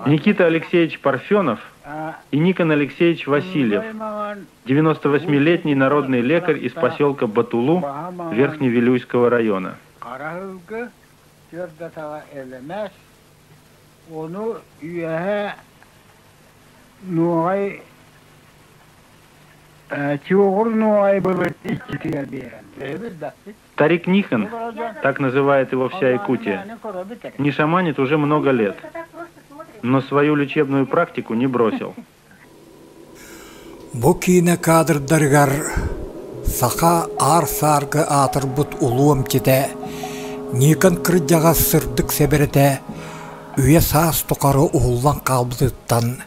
Никита Алексеевич Парфенов и Никон Алексеевич Васильев, 98-летний народный лекарь из поселка Батулу Верхневилюйского района. Ону үөһэ нуоҕай чуоҕур нуоҕай былыт иччитигэр биэрэн Старик Никон, так называет его вся Якутия, не шаманит уже много лет, но свою лечебную практику не бросил. Бу киинэ кадрдарыгар саха аар-саарга аатырбыт улуу эмчитэ Никон кырдьаҕас сырдык сэбэрэтэ үйэ-саас тухары уһуллан хаалбытыттан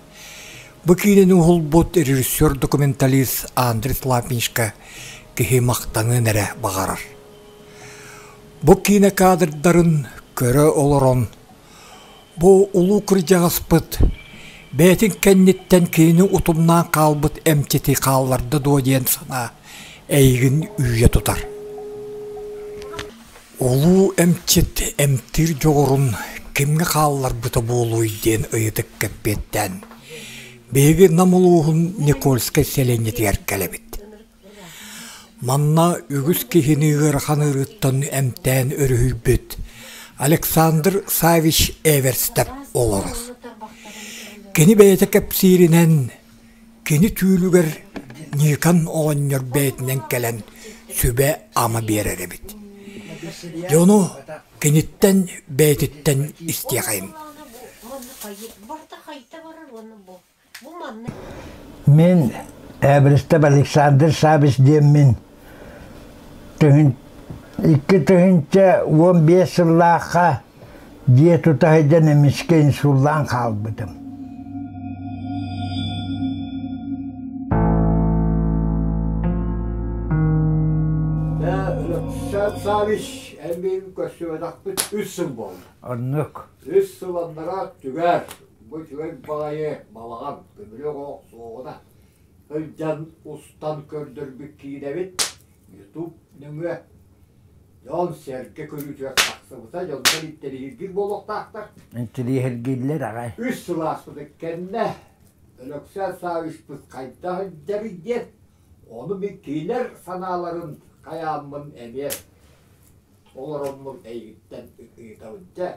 бу киинэни уһулбут режиссер-документалист Андрей Лапинскай киһи махтаныан эрэ баҕарар. Бу киинэ кадрдарын көрө олорон бу улуу кырдьаҕаспыт бэйэтин кэнниттэн кинини утумнаан хаалбыт эмчити хаалларда дуо диэн санаа эйигин үүйэ тутар. Улуу эмчит эмтиир дьоҕурун кимҥэ хаалларбыта буолуой диэн ыйытык кэппиэттээн, биһиги Нам улууһун Никольскай сэлиэнньэтигэр кэлэбит. Манна үгүс киһини ыарахан ыарыыттан эмтээн өрүһүйбүт Александр Савич Эверстов олорор. Кини бэйэтэ кэпсииринэн, кини түүлүгэр Никон оҕонньор бэйэтинэн кэлэн сүбэ-ама биэрэр эбит. Дьону киниттэн бэйэтиттэн истиэхэйим. Мин Эбристэп Александр Савич диэммин 2015 сыллаахха дьиэ тута сылдьан эмискэ инсуллаан хаалбытым. Өлөксөөп Савич эн миигин көрсүбэтэхпит үс сыл буолла. Оннук. Үс сыл аннараа түгэр Бу үчүгэй баҕайы балаҕан көмүлүөк оһох суоҕуна сылдьан устан көрдөрбүт киинэбит Ютуб нөҥүө дьон-сэргэ көрүүтүгэр тахсыбыта дьоннор интэриэһиргиир буолуохтаахтар. Интэриэһиргииллэр аҕай. Үс сыл ааспытын кэннэ Өлөксөөн Савичпыт хайдах илдьэрий диэн, ону мин кинилэр санааларын хайааммын эмиэ олороммун эйигиттэн ыйытабын. Дьэ,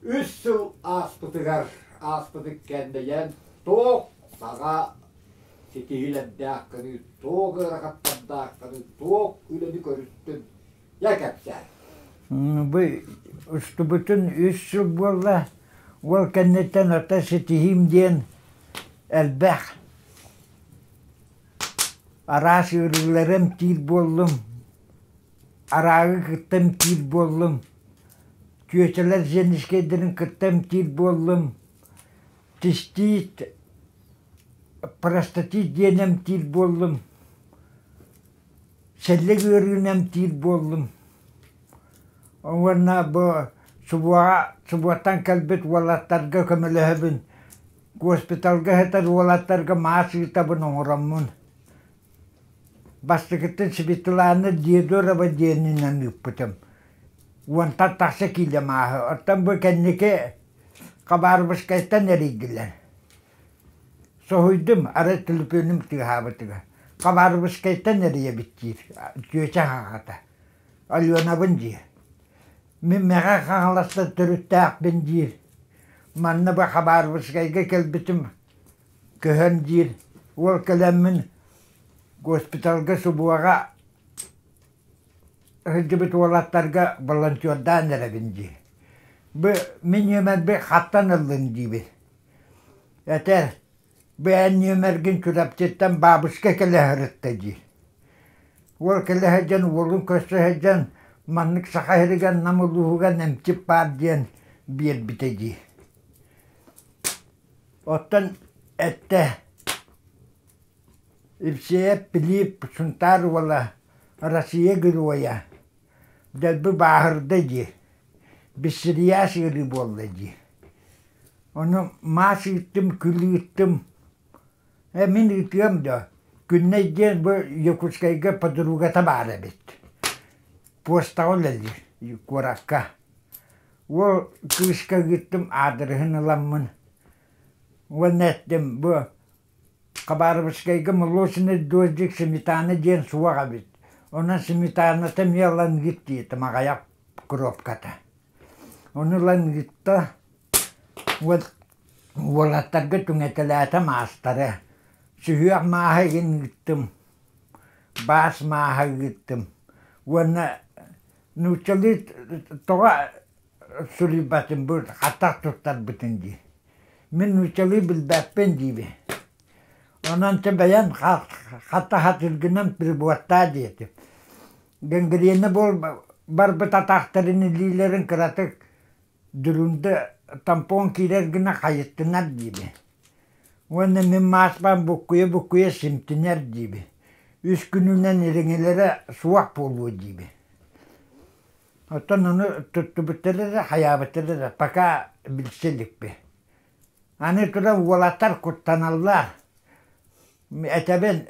үс сыл ааспытыгар ааспытын кэннэ туох саҥа ситиһиилэрдээххиний, туох ыарахаттардааххыный, туох үлэни көрүстүн дьэ кэпсээ. Бу устубутун үс сыл буолла. Ол кэнниттэн ото ситиһиим диэн элбэх. Араас ыарыылары эмтиир буоллум. Араагы кытта эмтиир буоллум, чүөчэлэр Зенискэйдэрин кытта эмтиир буоллум, цистит, простатит диэн эмтиир буоллум, сэллик ыарыыны эмтиир буоллум. Уонна бу субуоҕа субуоттан кэлбит уолаттарга көмөлөһөбүн, госпиталга сытар уолаттарга маас ыытабын оҥороммун. Бастакыттан Светлана Дедорова диэнинэн ыыппытым. Уонтан тахса киилэ мааһы. Оттон бу кэнники Хабаровскайтан эрийдилэр. Соһуйдум, арай төлөпүөнүм тыаһаабытыгар. Хабаровскайтан эрийэбит диир, чүөчэ аҕата. Аленабын диир. Мин Мэҕэ Хаҥаластан төрүттээхпин диир. Манна бу Хабаровскайга кэлбитим Көһөн диир, уол кэлэммин госпиталга субуоҕа сылдьыбыт уолаттарга волонтердаан эрэбин дии. Бу мин нүөмэрбин хаттан ыллыҥ диибин. Этэр, бу эн нүөмэргин Чурапчыттан бабушка кэлэ сырытта дии. Уол кэлэ сылдьан, уолун көрсө сылдьан маннык Саха сиригэр Нам улууһугар эмчит баар диэн биэрбитэ дии. Оттон эттэ Евсеев Пилип Сунтаар уола Россия Геройа дэлби бааһырда дии, бессерийээс ыарыы буолла дии. Ону маас ыыттым, күл ыыттым. Ээ мин ыытыам дуо, Күннэй диэн бу Якутскайга подругата баар эбит. Постаҕа үлэлиир куоракка. Уол кыыска ыыттым аадырыһын ыламмын. Уонна эттим бу Хабаровскайга молочный дождик сметана диэн суох эбит. Онон сметаната эмиэ ылан ыыт диэтим аҕыйах коробката. Ону ылан ыытта уолаттарга түҥэтэлээтэ маастары. Сүһүөх мааһы игин ыыттым, баас мааһа ыыттым. Уонна нууччалыы тоҕо суруйбатым бу хатах туттарбытын дии. Мин нууччалыы билбэппин диибин. Онон чэ бэйэм хата хатыргынан прибордаа диэтим. Гангрена барбыт атахтарын илиилэрин кыратык дурунда тампон киирэр гына хайыттынар диибин. Уонна мин мааспан буккуйа-буккуйа симтинэр диибин. Үс күнүнэн ириҥэлэрэ суох буолуо диибин. Оттон ону туттубуттара эрэ, хайаабыттара эрэ пока билсэ иликпин. Аны туран уолаттар куттаналлар. Этэбин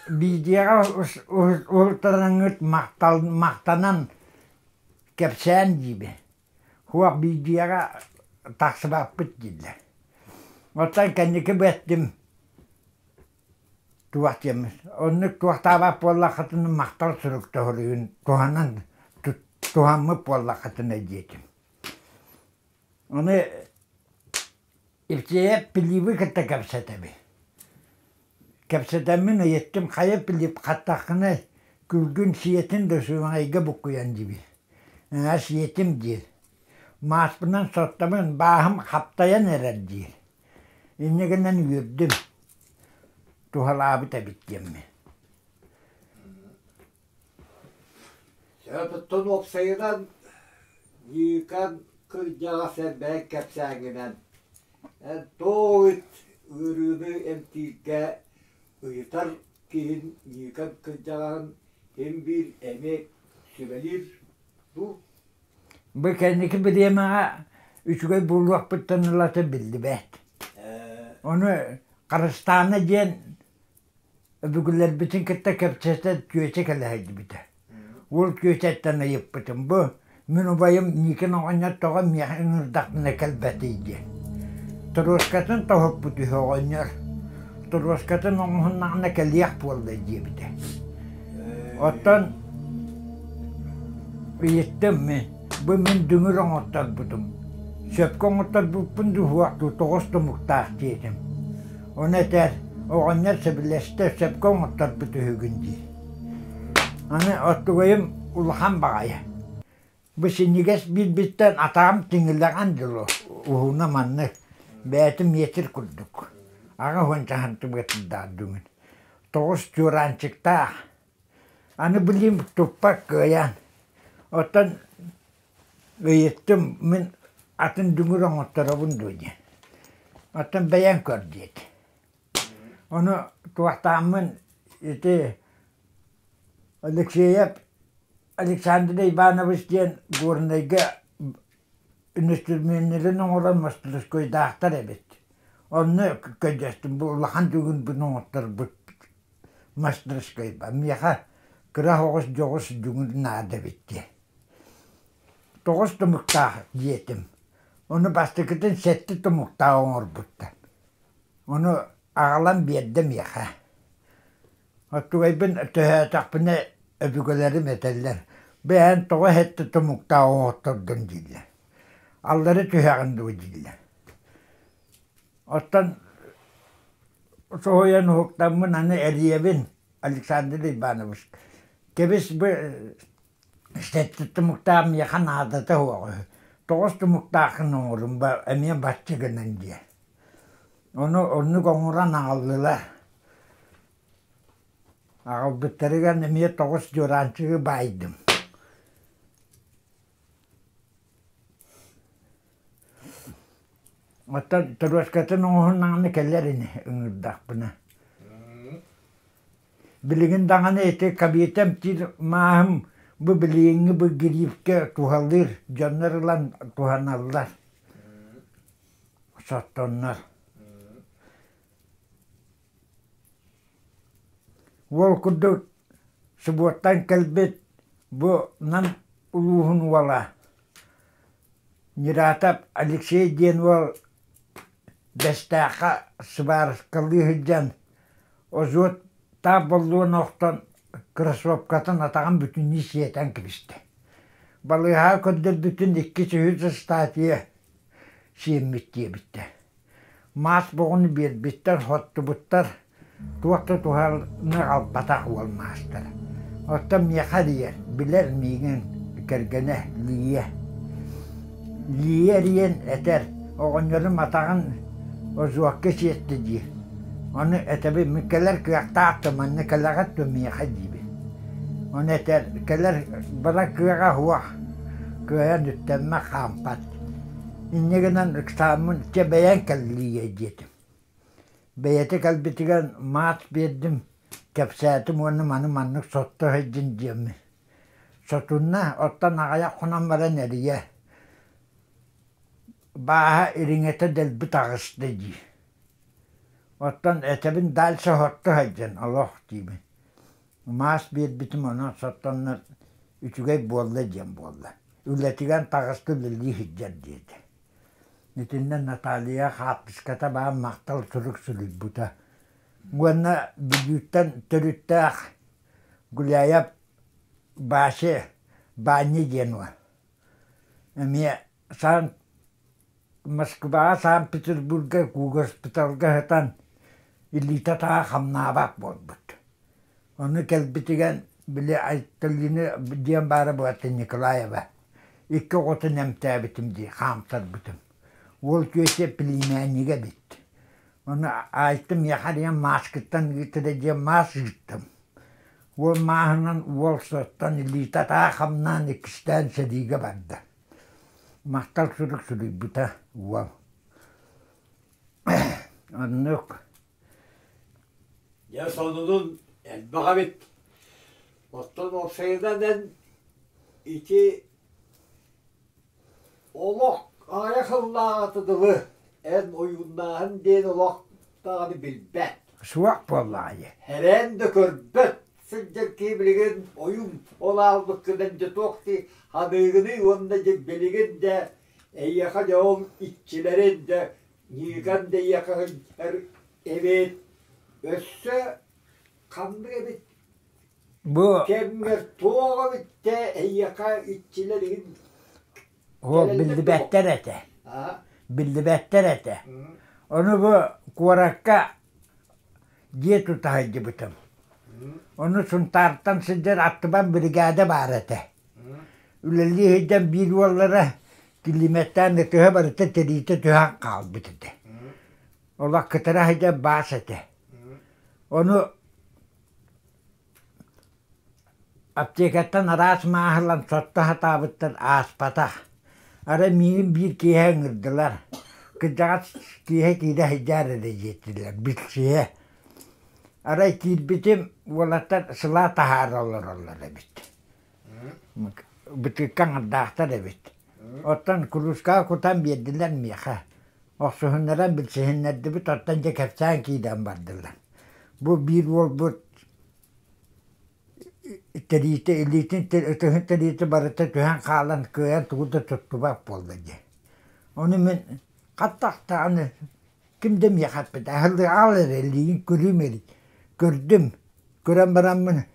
видеоҕа уһултараҥҥыт махтанан кэпсээн диибин. Суох видеоҕа тахсыбаппыт дииллэр. Оттон кэнники бэттим туох диэммин оннук туохтаабат буоллаххытына махтал сурук тоһуруйун туһанан туһаммыт буоллаххытына диэтим. Ону Евсеев Пилиби кытта кэпсэтэбин. Кэпсэтэммин ыйыттым хайа Пилип хаттаххына күлгүн сиэтин да сыаҥайга буккуйан диибин. Ээ сиэтим диир. Мааспынан соттомун бааһым хаптайан эрэр диир. Инньэ гынан үөрдүм, туһалаабыт эбит диэммин. Оттон уопсайынан Ньыыкан кырдьаҕас элбээн кэпсээҥҥинэн эн тоҕо ыарыыны эмтииргэ ыйытар киһин Ньыыкан кырдьаҕаһын син биир эмиэ сүбэлиир дуу? Бу кэнники бириэмэҕэ үчүгэй буолуохпуттан ылата биллибэт. Ону Харыстаана диэн өбүгэлэрбитин кытта кэпсэтэ чүөчэ кэлэ сылдьыбыта. Уол чүөчэттэн ыйыппытым бу мин убайым Никин оҕонньор тоҕо миэхэ ыҥырдахпына кэлбэтий диэн. Торуоскатын тоһуппут үһү оҕонньор. Торуоскатын оҥоһуннаҕына кэлиэх буолла диэбитэ. Оттон ыйыттым мин, бу мин дүҥүр оҥотторбутум. Сөпкө оҥотторбуппун дуу суох дуу тоҕус тумуктаах диэтим. Ону этэр, оҕонньор сөбүлэстэ, сөпкө оҥотторбут үһүгүн диир. Аны оттугайым улахан баҕайы. Бу синньигэс биирбиттэн атаҕым тиҥилэҕин дылы уһуна маннык, бэйэтэ метр курдук. 80 сантиметрдаах дүҥүн. Тоҕус чуораанчыктаах. Аны билим туппат кыайан. Оттон ыйыттым мин атын дүҥүр оҥотторобун дуо диэн. Оттон бэйэҥ көр диэтэ. Ону туохтааммын ити Алексеев Александр Иванович диэн Горнайга үнүстүрүмүөннэрин оҥорон мастарыскыайдаахтар эбит. Онно көрдөстүм бу улахан дүҥүрбүн оҥотторбут мастарыскыайба. Миэхэ кыра оҕус дьоҕус дүҥүр наада эбит диэн. Тоҕус тумуктаах диэтим. Ону бастакытын сэттэ тумуктаах оҥорбуттар. Ону аҕалан биэрдэ миэхэ. Оттугайбын төһөөтөхпүнэ өбүгэлэрим этэллэр: «Бэйэҥ тоҕо иһиттэ тумуктаах оҥоттордуҥ?» дииллэр. «Аллара түһэҕин дуо?» дииллэр. Оттон соһуйан уһуктаммын аны эрийэбин Александр Иванович: «Кэбис бу сэттэ тумуктаах миэхэ наадата суох үһү. Тоҕус тумуктааххын оҥорун эмиэ бачча гынан» диэ. Ону оннук оҥорон аҕаллылар. Аҕалбыттарыгар эмиэ тоҕус дьуораанчыгы баайдым. Оттон торуоскатын оҥоһуннаҕына кэлэр ини ыҥырдахпына. Билигин даҕаны ити кабита эмтиир мааһым бу билигиҥҥи бу гриппкэ туһалыыр, дьоннор ылан туһаналлар. Соттоннор. Уол курдук субуоттан кэлбит бу Нам улууһун уола Нератов Алексей диэн уол Бэстээххэ сыбааркалыы сылдьан озуот таах боллуон охтон кроссовкатын атаҕын бүтүннүү сиэтэн кэбистэ. Балыыһаҕа көрдөрбүтүн 2-3 ыстатыйа сиэммит диэбиттэр. Маас боҕуну биэрбиттэр, хоттубуттар, туох да туһаны аҕалбатах уол маастара. Оттон миэхэ эрийэр, билэр миигин кэргэнэ Лия. Лия эрийэн этэр, оҕонньорум атаҕын озуокка сиэттэ диир. Ону этэбин, мин кэлэр кыахтаах да манна кэлэҕит дуо миэхэ диибин. Ону этэр, кэлэр барар кыаҕа суох, кыайан үктэммэт, хаампат. Инньэ гынан ыксааммын чэ бэйэҥ кэллиийэ диэтим. Бэйэтэ кэлбитигэр маат биэрдим, кэпсээтим уонна маны маннык сотто сылдьын диэммин. Сотунна, оттон аҕыйах хонон баран эрийэ, бааһа ириҥэтэ дэлби таҕыста дии. Оттон этэбин дальше сотто сылдьан олох диибин. Маас биэрбитим онон соттоннор үчүгэй буолла диэн буолла. Үлэтигэр таҕыста үлэлии сылдьар диэтэ. Итиннэ Наталья хаартыската баар махтал сурук суруйбута. Уонна Бүлүүттэн төрүттээх Гуляев Вася Баанньа диэн уол. Эмиэ Санкт Москваҕа Санкт-Петербурга госпиталга сытан илиитэ таһа хамнаабат буолбут. Ону кэлбитигэр били Айталина диэн баара буолта Николаева икки оҕотун эмтээбитим дии хаамтарбытым. Уол күөсэ племяннига эбит. Ону Айта миэхэ диэн мааскыттан ыытара диэн маас ыыттым. Уол мааһынан уол соттон илиитэ атаа хамнаан иккистээн сэриигэ барда. Махтал сурук суруйбута уол. Оннук. Дьэ сонунун элбэх эбит. Оттон уопсайынан эн ити олох аҕыйах сыллааҕыта дылы эн ойууннааһын диэн олох даҕаны билбэт. Суох буоллаҕа Һэрэн да көрбөт сылдьар киһи билигин ойуун ол аалбыккынан дьэ туох дии ханыыгыный уонна дьэ билигин дэ эйиэхэ дьэ ол иччилэрин дэ Ньыыкан да эйиэхэ сылдьар эбит өссө ханнык эбит Бу кэмҥэр туох эбит дэ эйиэхэ иччилэр игин Ол биллибэттэр этэ. Биллибэттэр этэ. Ону бу куоракка дьиэ тута сылдьыбытым. Ону Сунтаартан сылдьар аттыбар биригээдэ баар этэ. Үлэлии сылдьан биир уоллара килиимэттээн ытыһа барыта тириитэ түһэн хаалбыт этэ. Олох кытара сылдьар баас этэ. Ону Аптекаттан араас мааһылан сотто сатаабыттар ааспатах. Арай миигин биир киэһэ ыҥырдылар. Кырдьаҕас киэһэ киирэ сылдьаар эрэ диэтилэр, билсиһэ. Арай киирбитим уолаттар сылаа таһаара олороллор эбит. Бытыыкка аҥардаахтар эбит. Оттон куруускаҕа кутан биэрдилэр миэхэ. Охсуһуннаран билсиһиннэрдибит, оттон дьэ кэпсээн киирэн бардылар. Бу биир уолбут Тэриитэ илиитин ытыһын тэриитэ барыта түһэн хаалан кыайан тугу да туттубат буолла дии. Ону мин хаттахтаҕына ким да миэхэ эппэтэ аһыллыаҕал эрэ илиигин көрүүм эрий көрдүм көрөн бараммын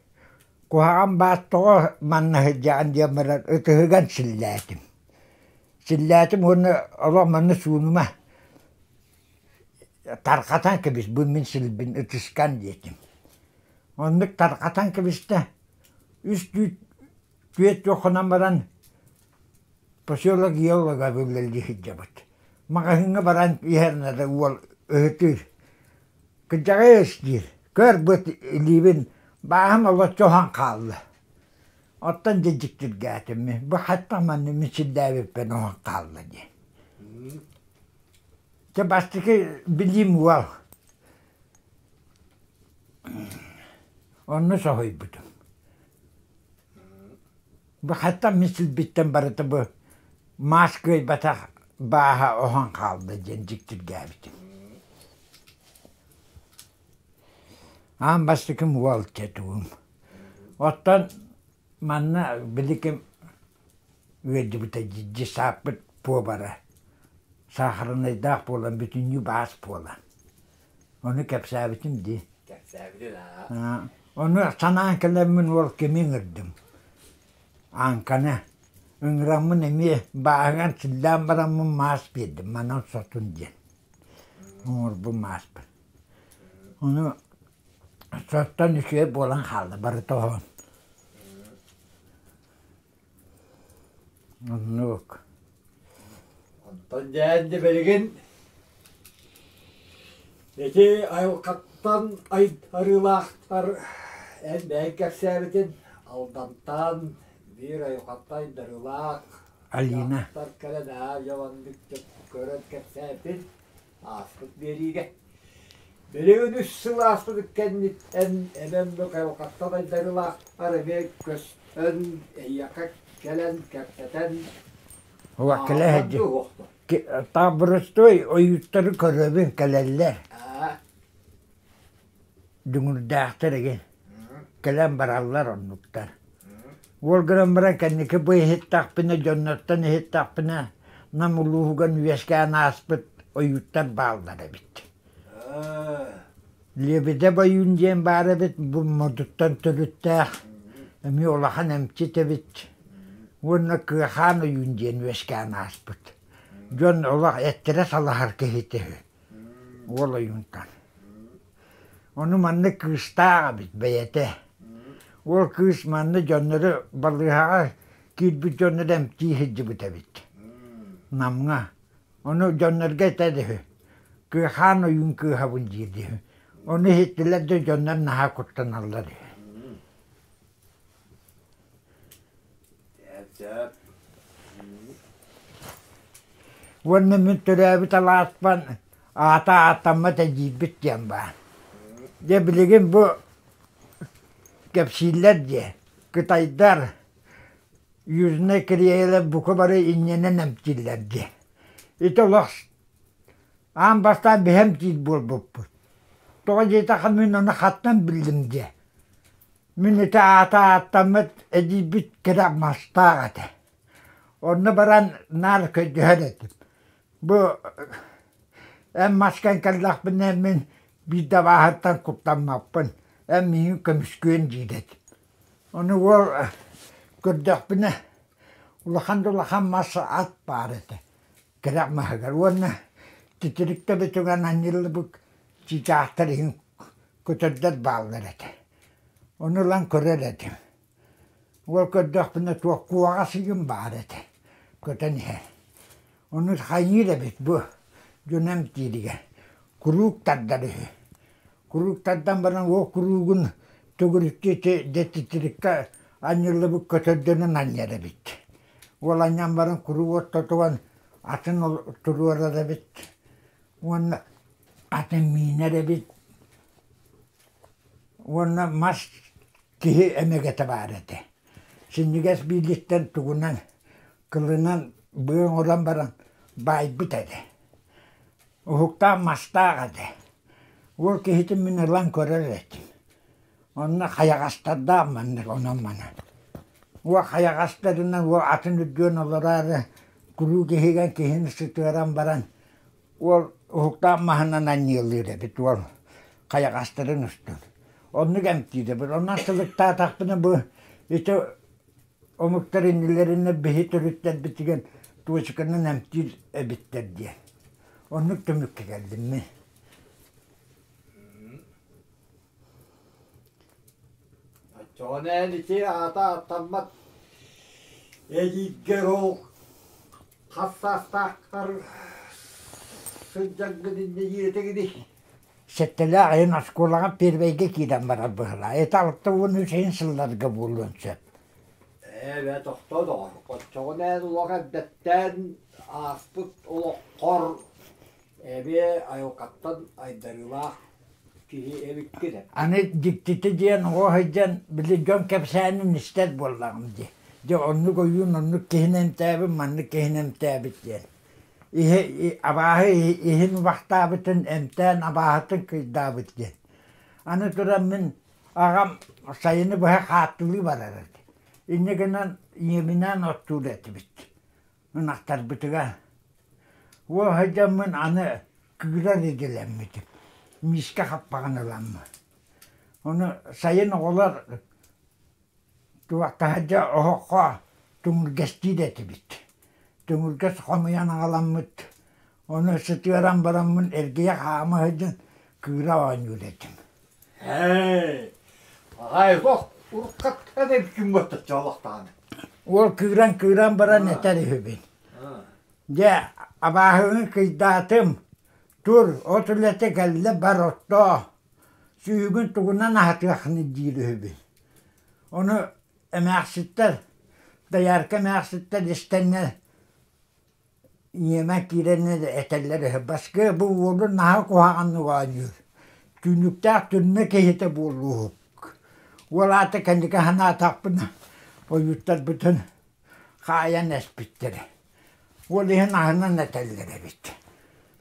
куһаҕан баас тоҕо манна сылдьаҕын диэн баран ытыһыгар силлээтим. Силлээтим уонна олох манна суунума тарҕатан кэбис бу мин силбин ытыскан диэтим. Оннук тарҕатан кэбистэ. Үс түөрт хонон баран поселок геолога үлэлии сылдьабыт. Маҕаһыыҥҥа баран иһэр наада уол ыһытыыр. Кырдьаҕай диир. Көр бу илиибин бааһым олоччу оһон хаалла. Оттон дьэ дьиктиргээтим. Бу хаттах манна мичилдээбиппин оһон хаалла диэн. Дьэ бастакы билиим уол. Онно соһуйбутум. Бу хаттан мин силбиттэн барыта бу маас кыайбатах бааһа оһон хаалла диэн дьиктиргээбитим. Аан бастакым уол тетуум. Оттон манна били ким ыалдьыбыта дьиссааппыт пуобара. Саахарынайдаах буолан бүтүннүү баас буолан. Ону кэпсээбитим дии. Кэпсээбитин аа. Ону санаан кэлэммин уол кими ыҥырдым. Ааҥканы ыҥыраммын эмиэ бааһыгар силлээн бараммын маас биэрдим, манан сотун диэн. Оҥорбут мааспын. Ону соттон үчүгэй буолан хаалла барыта оһон. Оннук. Онтон дьээнди билигин ити айылҕаттан айдарыылаахтар эн бэйэҥ кэпсээбитин Алдантан биир айылҕаттан айдарыылаах Алина дьахтар кэлэн аа дьолоннук көрөн кэпсээбитин ааспыт биэриигэ. Билигин үс сыл ааспыт кэнниттэн эбэм айылҕаттан айдарыылаахтар эмиэ көстөн эйиэхэ кэлэн кэпсэтэн Уа кэлэ сылдьар. Таабырыстой ойууттары көрөбүн кэлэллэр. Дүҥүрдээхтэр игин. Кэлэн бараллар оннуктар. Уол гынан баран кэнники бу иһиттэхпинэ, дьоннортон иһиттэхпинэ, Нам улууһугар үөскээн ааспыт ойууттар бааллар эбит. Лебедев ойуун диэн баар эбит, бу Модуттан төрүттээх, эмиэ улахан эмчит эбит. Уонна Кыахаан ойуун диэн үөскээн ааспыт. Дьон олох эттэрэ салаһар киһитэ үһү, уол ойуунтан. Ону манна кыыстаах эбит бэйэтэ. Ол кыыс манна дьоннору балыыһаҕа киирбит дьоннору эмтии сылдьыбыт эбит. Намҥа. Ону дьоннорго этэр үһү: «Кыахаан ойуун кыыһабын» диир үһү. Ону иһиттилэр да дьоннор наһаа куттаналлар үһү. Уонна мин төрөөбүт алааспан аата ааттаммат эдьиийбит диэн баар. Дьэ билигин бу кэпсииллэр диэ, кытайдар Южнай Кореялар бука бары инньэнэн эмтииллэр диэ. Ити олох аан бастаан биһи эмтиир буолбуппут. Тоҕо диэтэххэ мин ону хаттан биллим диэ. Мин ити аата ааттаммыт эдьиийбит кэрэ мастаах этэ. Онно баран наар көрдөһөр этим. Бу эн маскан кэллэхпинэ мин биир да абааһыттан куттаммаппын, эн миигин көмүскүөн диир этим. Ону уол көрдөхпүнэ улахан да улахан мас ат баар этэ кэрэх маһыгар уонна титирик төбөтүгэр анньыллыбыт чыычаахтар иһин көтөрдөр бааллар этэ. Ону ылан көрөр этим. Уол көрдөхпүнэ туох куоҕас игин баар этэ көтөн иһэр. Ону хайыыр эбит бу дьон эмтииригэр куруук тардар үһү. Куруук тардан баран уол куруугун төгүрүччү ити дьэ титириккэ анньыллыбыт көтөрдөнөн анньар эбит. Уол анньан баран куруук ортотугар атын туруорар эбит уонна атын миинэр эбит уонна мас киһи эмэгэтэ баар этэ. Синньигэс биилиттэн тугунан кылынан быа оҥорон баран баайбыт этэ. Уһуктаах мастаах этэ. Уол киһитин мин ылан көрөр этим. Онно хайаҕастардаах маннык онон-манан. Уол хайаҕастарынан уол атын үрдүөн олороору куруук иһигэр киһини сытыаран баран уол уһуктаах маһынан анньыалыыр эбит уол хайаҕастарын устун. Оннук эмтиир эбит. Онон сылыктаатахпына бу ити омуктар иннилэринэ биһи төрүттэрбитигэр туочуканан эмтиир эбиттэр диэн. Оннук түмүккэ кэллим мин. Оччоҕуна эн ити аата ааттаммат эдьиийгэр ол хас саастаахтар сылдьаргын инньэ диир этигиний? Сэттэлээх айан оскуолаҕа первэйгэ киирэн барар быһыылаах. Это 63 иһин сылларга буолуон сөп. Ээ, тохтоо доҕор. Оччоҕуна эн олох эрдэттэн ааспыт олоххор эмиэ айылҕаттан айдарыылаах киһи эбиккин. Аны дьиктитэ диэн оҕо сылдьан били дьон кэпсээнин истэр буоллаҕым дии. Дьэ оннук ойуун оннук киһини эмтээбит, маннык киһини эмтээбит диэн. Иһи абааһы иһин убахтаабытын эмтээн абааһытын кыйдаабыт диэн. Аны туран мин аҕам сайыны быһа хааттылыы барар этэ. Инньэ гынан ийэбинээн оттуур этибит ынахтарбытыгар. Уол сылдьаммын аны кыырар идэлэммитим. Миискэ хаппаҕын ыламмын. Ону сайын оҕолор туох таһырдьа оһоххо түҥүргэстии да этибит. Түҥүргэс хомуйан аҕаламмыт, ону сытыаран бараммын эргийэ хаама сылдьан кыыра оонньуур этим. Ээ, аҕай ох, уруккаттан эбиккин буоттаччы олохтоон. Уол кыыран-кыыран баран этэр үһүбүн. Дьэ, абааһыны кыйдаатым, тур, от үлэтэ кэллэ бар оттоо, сүүһүгүн тугунан аһатыаххыный диир үһүбүн. Ону эмээхситтэр, доярка эмээхситтэр истэннэр Ньиэмэ киирэннэр этэллэр үһү, Баскыа бу уолу наһаа куһаҕаннык оонньуур, түүнүктээх түрмэ киһитэ буолуоһук. Уол аата кэнники санаатахпына, ойууттарбытын хаайан эспиттэрэ. Ол иһин аһынан этэллэр эбит.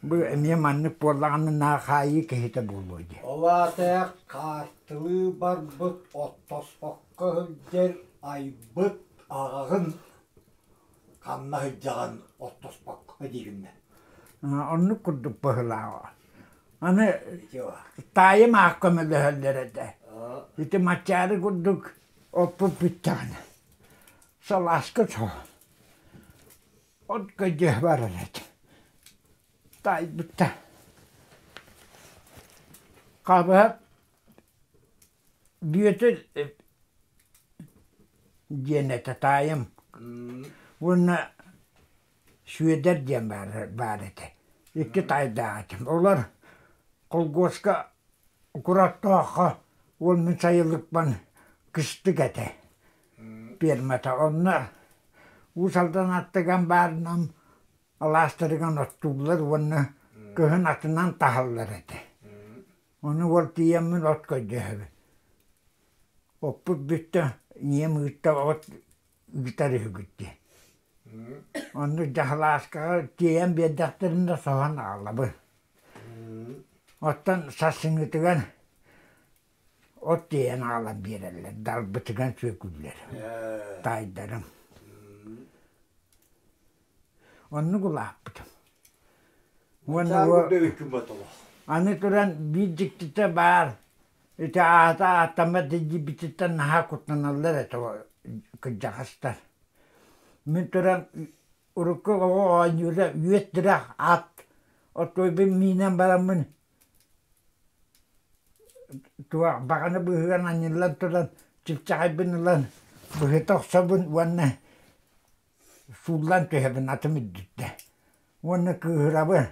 Бу эмиэ маннык буоллаҕына наһаа хаайыы киһитэ буолуо диэн. Ол аата хаартылыы барбыт оттоспокко сылдьар айбыт аҕаҕын ханна сылдьаҕын оттоспокко диигиннэ. Оннук курдук быһыылааҕа. Аны таайым аах көмөлөһөллөр этэ. Ити маччаары курдук оппут бүттэҕинэ салааска суох. От көдьүө барар этэ. Таайбыта. Хабыһап Бүөтүр диэн этэ таайым уонна Сүөдэр диэн баар этэ. Икки таайдаах этим. Олор колхуоска Кураттооххо уол мин сайылыкпын кыстык этэ пиэрмэтэ. Онно Уус Алдан аттыган баарынан алаастарыгар оттууллар уонна кыһын атынан таһаллар этэ. Ону уол тиийэммин от көрдөһөбүн. Оппут бүттэ, ийэм ыытта от ыытар үһүгүт диэн. Онно дьаһалааскаҕа тиэйэн биэрдэхтэринэ соһон аҕалабын. Оттон сарсыҥҥытыгар от тиэйэн аҕалан биэрэллэр, далбытыгар сүөкүүллэр таайдарым. Оннук улааппытым. Уонна аны туран биир дьиктитэ баар, ити аата ааттаммат илдьибититтэн наһаа куттаналлар этэ кырдьаҕастар. Мин туран урукку оҕо оонньуура үөт-тирэх ат оттуойбун миинэн бараммын туох баҕана быыһыгар анньыллан туран чыпчаҕайбын ылан быһыта охсобун уонна сууллан түһэбин атым үрдүттэн уонна кыыһырабын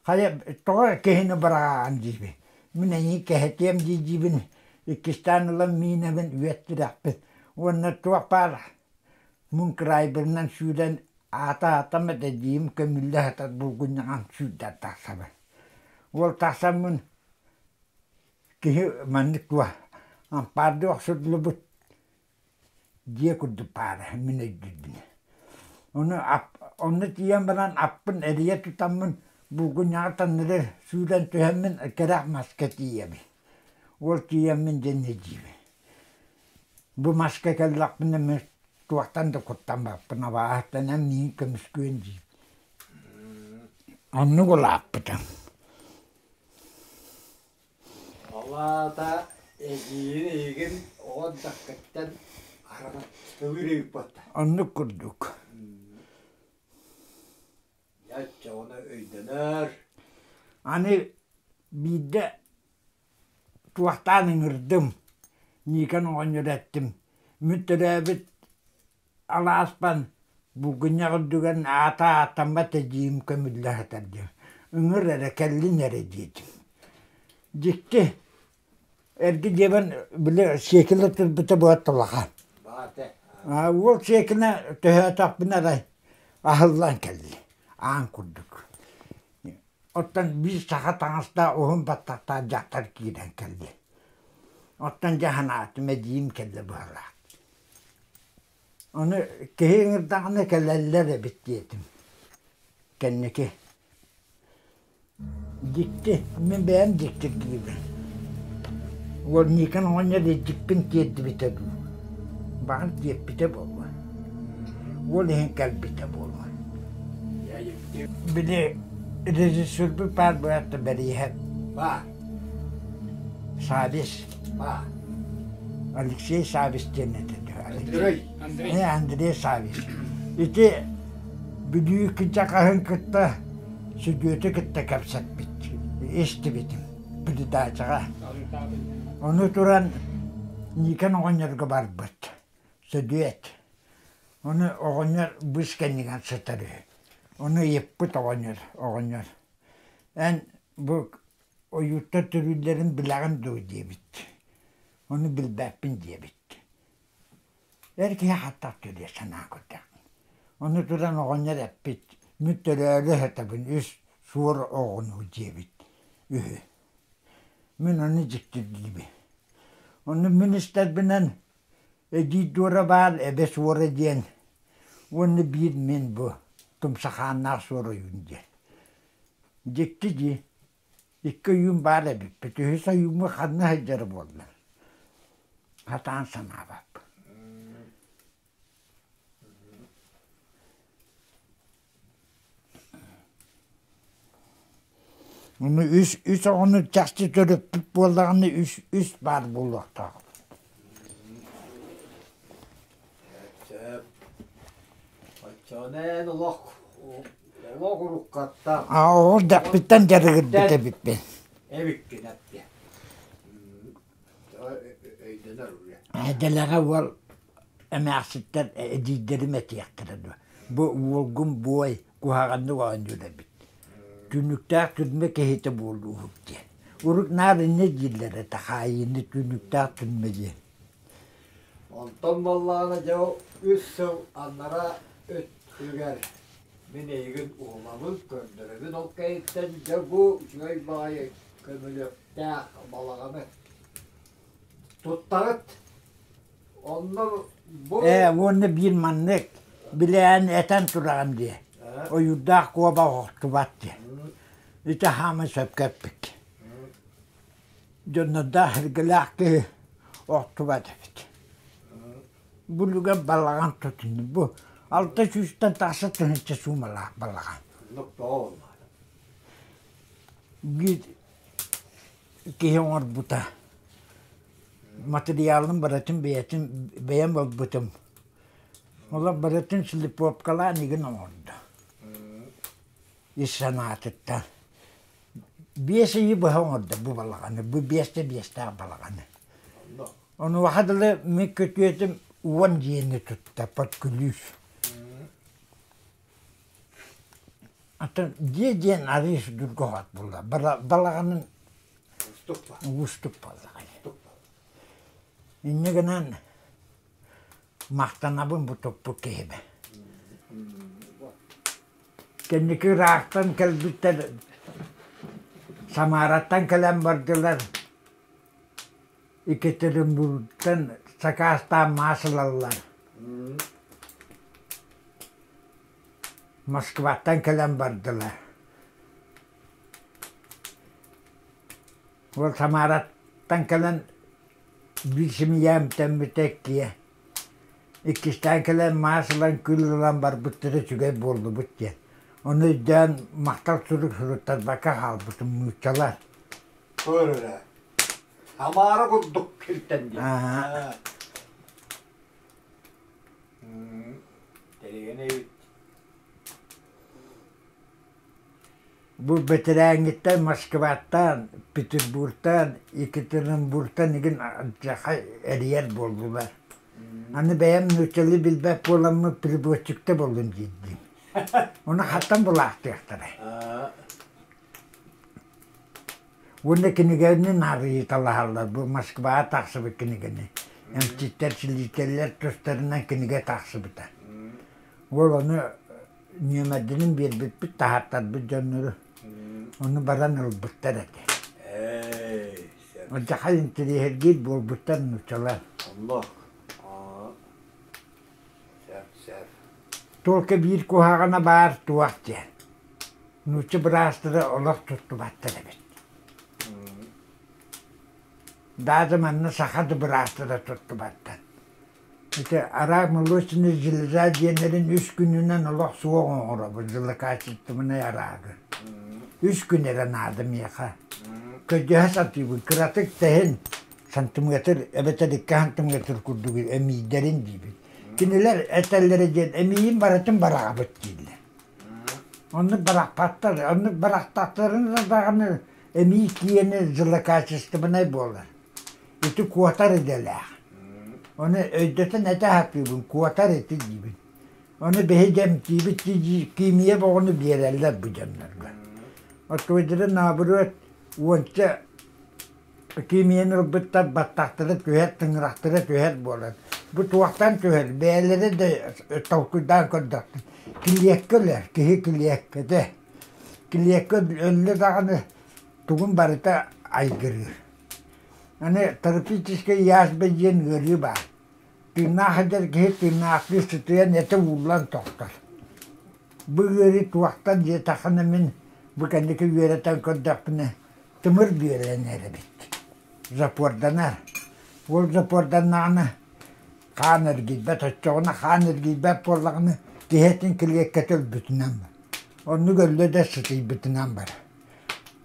хайа тоҕо киһини быраҕаҕын диибин мин эйигин кэһэтиэм дии диибин иккистээн ылан миинэбин үөт тирэхпин уонна туох баар муҥ кыраайбынан сүүрэн аата аатам этэ диим көмүллэ сытар булгунньаҕан сүүрдэн тахсабын уол тахсаммын киһи маннык туох ампаардыы охсуллубут дьиэ курдук баара мин өйдүүрбүн. Ону онно тиийэн баран аппын эрийэ тутаммын булгунньаҕа таҥнары сүүрэн түһэммин кэрэх маска тиийэбин. Ол тиийэммин дьэ диибин. Бу маска кэллэхпинэ мин туохтан да куттаммаппын абааһыттан эн миигин көмүскүөн диибин. Оннук улааппытым. Ол аата эдьиийин эйигин оҕо эрдэххиттэн араҥаччылыыр эбит буолта. Оннук курдук. Дьэ оччоҕуна өйдөнөр. Аны биирдэ туохтаан ыҥырдым, Никон оҕонньор эттим, мин төрөөбүт Алааспан булгунньах үрдүгэр аата ааттаммат эдьиийим көмүллэ сытар диэн ыҥыр эрэ кэллин эрэ диэтим. Дьикти эргэ дьиэбэр били сиэкилэ турбута буолла улахан. Уол сиэкилэ төһөөтөхпүнэ арай аһыллан кэллэ аан курдук. Оттон биир саха таҥастаах уһун баттахтаах дьахтар киирэн кэллэ. Оттон дьэ санаатым эдьиийим кэллэ быһыылаах. Ону киһи ыҥырдаҕына кэлэллэр эбит диэтим. Кэнники дьикти, мин бэйэм дьиктиргиибин. Уол Никон оҕонньор илдьиппин тиэрдибитэ дуу, баҕар тиэрпитэ буолуо. Уол иһин кэлбитэ буолуо. Били Режиссербут баар буолаатта Бэрииһэп. Баар. Савис. Баар. Алексей Савис диэн этэ. Андрей. Андрей. Андрей Савис. Ити Бүлүү кынчакаһын кытта Сүдүөтү кытта кэпсэппит, истибитим передачаҕа. Ону туран Никон оҕонньорго барбыт. Сөдүөт. Ону оҕонньор быыс кэннигэр сытар үһү. Ону ыйыппыт оҕонньор, оҕонньор: «Эн бу ойууттар төрүүллэрин билэҕин дуо?» диэбит. Ону билбэппин диэбит. Эр киһи хаттах төрүө санаа көрдөх. Ону туран оҕонньор эппит: «Мин төрөөрү сытабын, үс суор оҕону» диэбит үһү. Мин ону дьиктиргиибин. Ону мин истэрбинэн Эдьиий Дуора баар Эбэ Суора диэн уонна биир мин бу Тумсахааннаах Суор ойуун диэн. Дьикти дии, икки ойуун баар эбиппит, үһүс ойууммут ханна сылдьара буолла? Сатаан санаабаппын. Ону үс үс оҕону чахчы төрөппүт буоллаҕына үс үс баар буолуохтаах. Сөп. Оччоҕуна эн олох олох уруккаттан Аа оҕо дэхпиттэн дьарыгырбыт эбиппин. Эбиккин эттэ. Өйдөнөр үлэ. Дэлэҕэ уол эмээхситтэр эдьиийдэрим этиэхтэрэ дуо, бу уолгун буой куһаҕаннык оонньуур эбит, түннүктээх түрмэ киһитэ буолууһук диэн. Урут наар инньэ дииллэр этэ хаайыыны түннүктээх түрмэ диэн. Онтон буоллаҕына дьэ үс сыл аннараа өттүгэр мин эйигин уһулабын, көрдөрөбүн ол кэнниттэн дьэ бу үчүгэй баҕайы көмүлүөктээх балаҕаны туттаҕыт. Онно бу Ээ уонна биир маннык билээн этэн тураҕын дии, ойуурдаах куобах охтубат диэн. Ити хаама сөпкө эппит. Дьоннордоох эргэлээх киһи охтубат эбит. Бу үлүгэр балаҕан тутунну. Бу алта сүүстэн тахса тыһыынча суумалаах балаҕан. Биир киһи оҥорбута. Материалын барытын бэйэтин бэйэм ылбытым. Олор барытын слиповкалаан игин оҥордо. Ис санаатыттан. Биэс ыйы быһа оҥордо бу балаҕаны, бу биэстэ биэстээх балаҕаны. Онуоха дылы мин күтүөтүм уон дьиэни тутта под ключ. Атын дьиэ диэн арыый судургу оҕот буолла. Балаҕанын уустук буоллаҕай. Инньэ гынан махтанабын бу туппут киһибэ. Кэнники ыраахтан кэлбиттэр Самараттан кэлэн бардылар. Екатеринбургтан сакаастаан маас ылаллар. Москваттан кэлэн бардылар. Ол Самараттан кэлэн биир семья эмтэммитэ иккиэ. Иккистээн кэлэн маас ылан күл ылан барбыттара үчүгэй буоллубут диэн. Ону өйдөөн махтал сурук суруттарбакка хаалбытым нууччалар. Көрөрө. Тамара курдук килтэн диэн. Тэригэн эбит. Бу бэтэрээҥҥиттэн Москваттан, Петербургтан, Екатеринбургтан игин эрийэр буоллулар. Аны бэйэм нууччалыы билбэт буоламмын переводчикта буоллум диирдим. Ону хантан булаахтыахтарай? Уонна кинигэни наарыйыталаһаллар. Бу Москваҕа тахсыбыт кинигэни. Эмчиттэр, силиитэллэр тустарынан кинигэ тахсыбыта. Уол ону нүөмэрдэрин биэрбиппит, таһааттарбыт дьоннору. Ону баран ылбыттар этэ. Алдьархай интэриэһиргиир буолбуттар нууччалар. Оннук. Сөп, сөп. Только биир куһаҕана баар туох диэн. Нуучча быраастара олох туттубаттар эбит. Даже манна саха да быраастара туттубаттар. Ити араак молочный железа диэннэрин үс күнүнэн олох суох оҥоробут злокачественнай араагы. Үс күн эрэ наада миэхэ. Көрдөһө сатыыбын, кыратык тэһин сантиметр эбэтэр 2 сантиметр курдук эмиийдэрин диибин. Кинилэр этэллэрэ диэн эмиийин барытын бараҕабыт дииллэр. Оннук барахпаттар, оннук барахтахтарына даҕаны эмиий киэнэ злокачественнай буолар. Ити куотар идэлээх. Ону өйдөтөн этэ сатыыбын, куотар ити диибин. Ону биһиги эмтиибит киимийэ боҕону биэрэллэр бу дьоннорго. Оттуойдара наоборот уонча киимийэни ылбыттар баттахтара түһэр, тыҥырахтара түһэр буолан. Бу туохтан түһэр? Бэйэлэрэ да толкуйдаан көрдөхтөр. Килиэккэ өлөр, киһи килиэккэтэ. Килиэккэ өллө даҕаны тугун барыта айгырыыр. Аны тропическай язва диэн ыарыы баар. Тыыннаах сылдьар киһи тыыннаахтыы сытыйан этэ ууллан тохтор. Бу ыарыы туохтан диэтэххинэ мин бу кэнники үөрэтэн көрдөхпүнэ тымыр бүөлэнэр эбит. Запорданар. Ол запорданнаҕына хаан эргийбэт, оччоҕуна хаан эргийбэт буоллаҕына киһи этин килиэккэтэ өлбүтүнэн барар. Оннук өллө да сытыйбытынан барар.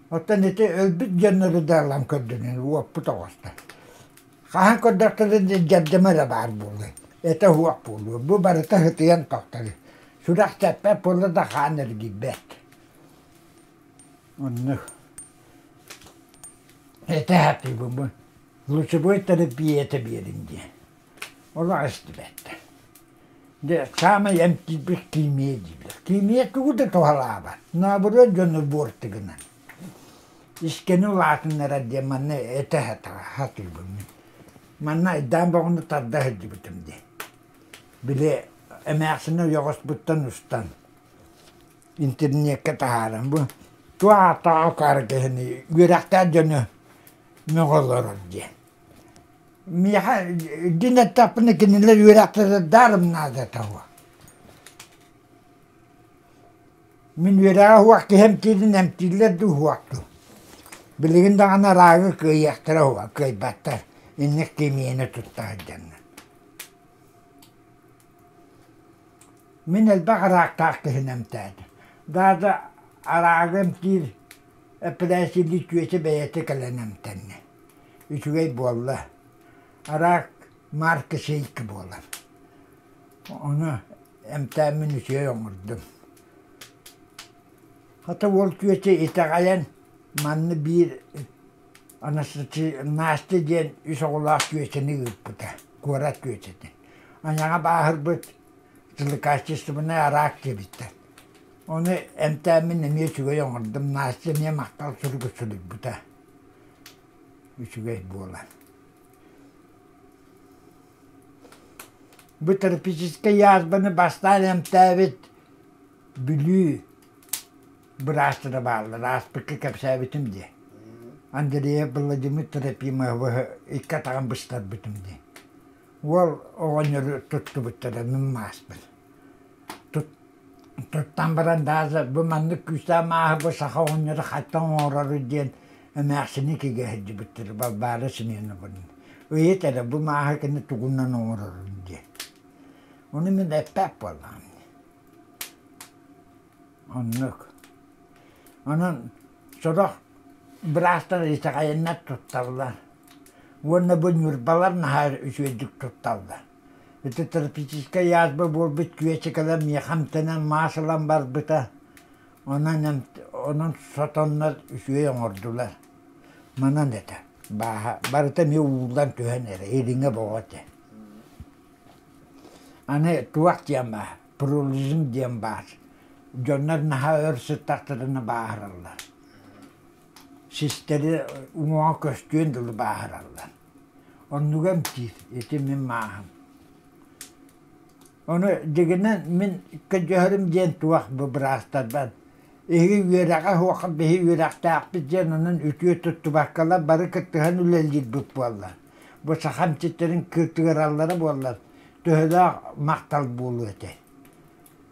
Оттон ити өлбүт дьоннору да ылан көрдөнөн уоппут оҕустар. Хаһан көрдөхтөрүнэ дьэрдэмэ эрэ баар буолуо, этэ уһуох буолуо. Бу барыта сытыйан тохтор. Сүрэх тэппэт буолла да хаан эргийбэт. Оннук. Этэ сатыыбын бу. Лучевой терапия этэ биэриҥ диэн. Олох истибэттэр. Дьэ, саамай эмтиирбит химия дииллэр. Химия тугу да туһалаабат. Наоборот дьону буорту гынан. Искэни улаатыннарар диэн манна этэ сатыыбын мин. Манна айдаан боҕуну тарда сылдьыбытым дии. Били эмээхсини ойоҕоспуттан устан интернеккэ таһааран бу туох ааттаах акаары киһини үөрэхтээх дьону мөҕө олорор диэн. Миэхэ дьин эттэхпинэ кинилэр үөрэхтэрэ даром наадата суох. Мин үөрэҕэ суох киһи эмтиирин эмтииллэр дуу суох дуу. Билигин даҕаны араагы кыайыахтара суох, кыайбаттар. Инник химияны тутта сылдьаннар. Мин элбэх араактаах киһини эмтээтим. Даже араагы эмтиир эпэрээссийэлиир чүөчэ бэйэтэ кэлэн эмтэннэ. Үчүгэй буолла. Араак марка шейка буолар. Ону эмтээммин үчүгэй оҥордум. Хата уол чүөчэ итэҕэйэн манна биир Настя диэн үс оҕолоох чүөчэни ыыппыта, куорат чүөчэтин. Айаҕа бааһырбыт злокачественнай араак диэбиттэр. Ону эмтээммин эмиэ үчүгэй оҥордум, Настя эмиэ махтал суругу суруйбута. Үчүгэй буолан. Бу тропическай язваны бастаан эмтээбит Бүлүү быраастара бааллар, ааспыкка кэпсээбитим дии. Андреев Владимир Трофимовы икки атаҕын быстарбытым дии. Уол оҕонньору туттубуттара мин мааспын. Туттан баран даже бу маннык күүстээх мааһы бу саха оҕонньоро хантан оҥорору диэн эмээхсини кигэ сылдьыбыттар Балбаара Семенованы. Ыйыт эрэ бу мааһы кини тугунан оҥорорун диэн. Ону мин эппэт буоллаҕым. Оннук. Онон сорох быраастар итэҕэйэннэр тутталлар. Уонна бу ньурбалар наһаа үчүгэйдик тутталлар. Ити тропическай язва буолбут күөчэкэлэр миэхэ эмтэнэн маас ылан барбыта. Онон, онон сотоннор үчүгэй оҥордулар. Манан этэ бааһа барыта эмиэ ууллан түһэн эрэ ириҥэ боҕо этэ. Аны туох диэн баар, пролизм диэн баар. Дьоннор наһаа өр сыттахтарына бааһыраллар. Систэри уҥуоҕа көстүөн дылы бааһыраллар. Оннуга эмтиир, ити мин мааһым. Ону дьиҥинэн мин көрдөһөрүм диэн туох бу быраастарбар эһиги үөрэҕэ суохха биһи үөрэхтээхпит диэн онон үтүө туттубаккалар бары кыттыһан үлэлиирбит буолла. Бу саха эмчиттэрин кыыртыгыраллара буоллар төһөлөөх махтал буолуо этэй.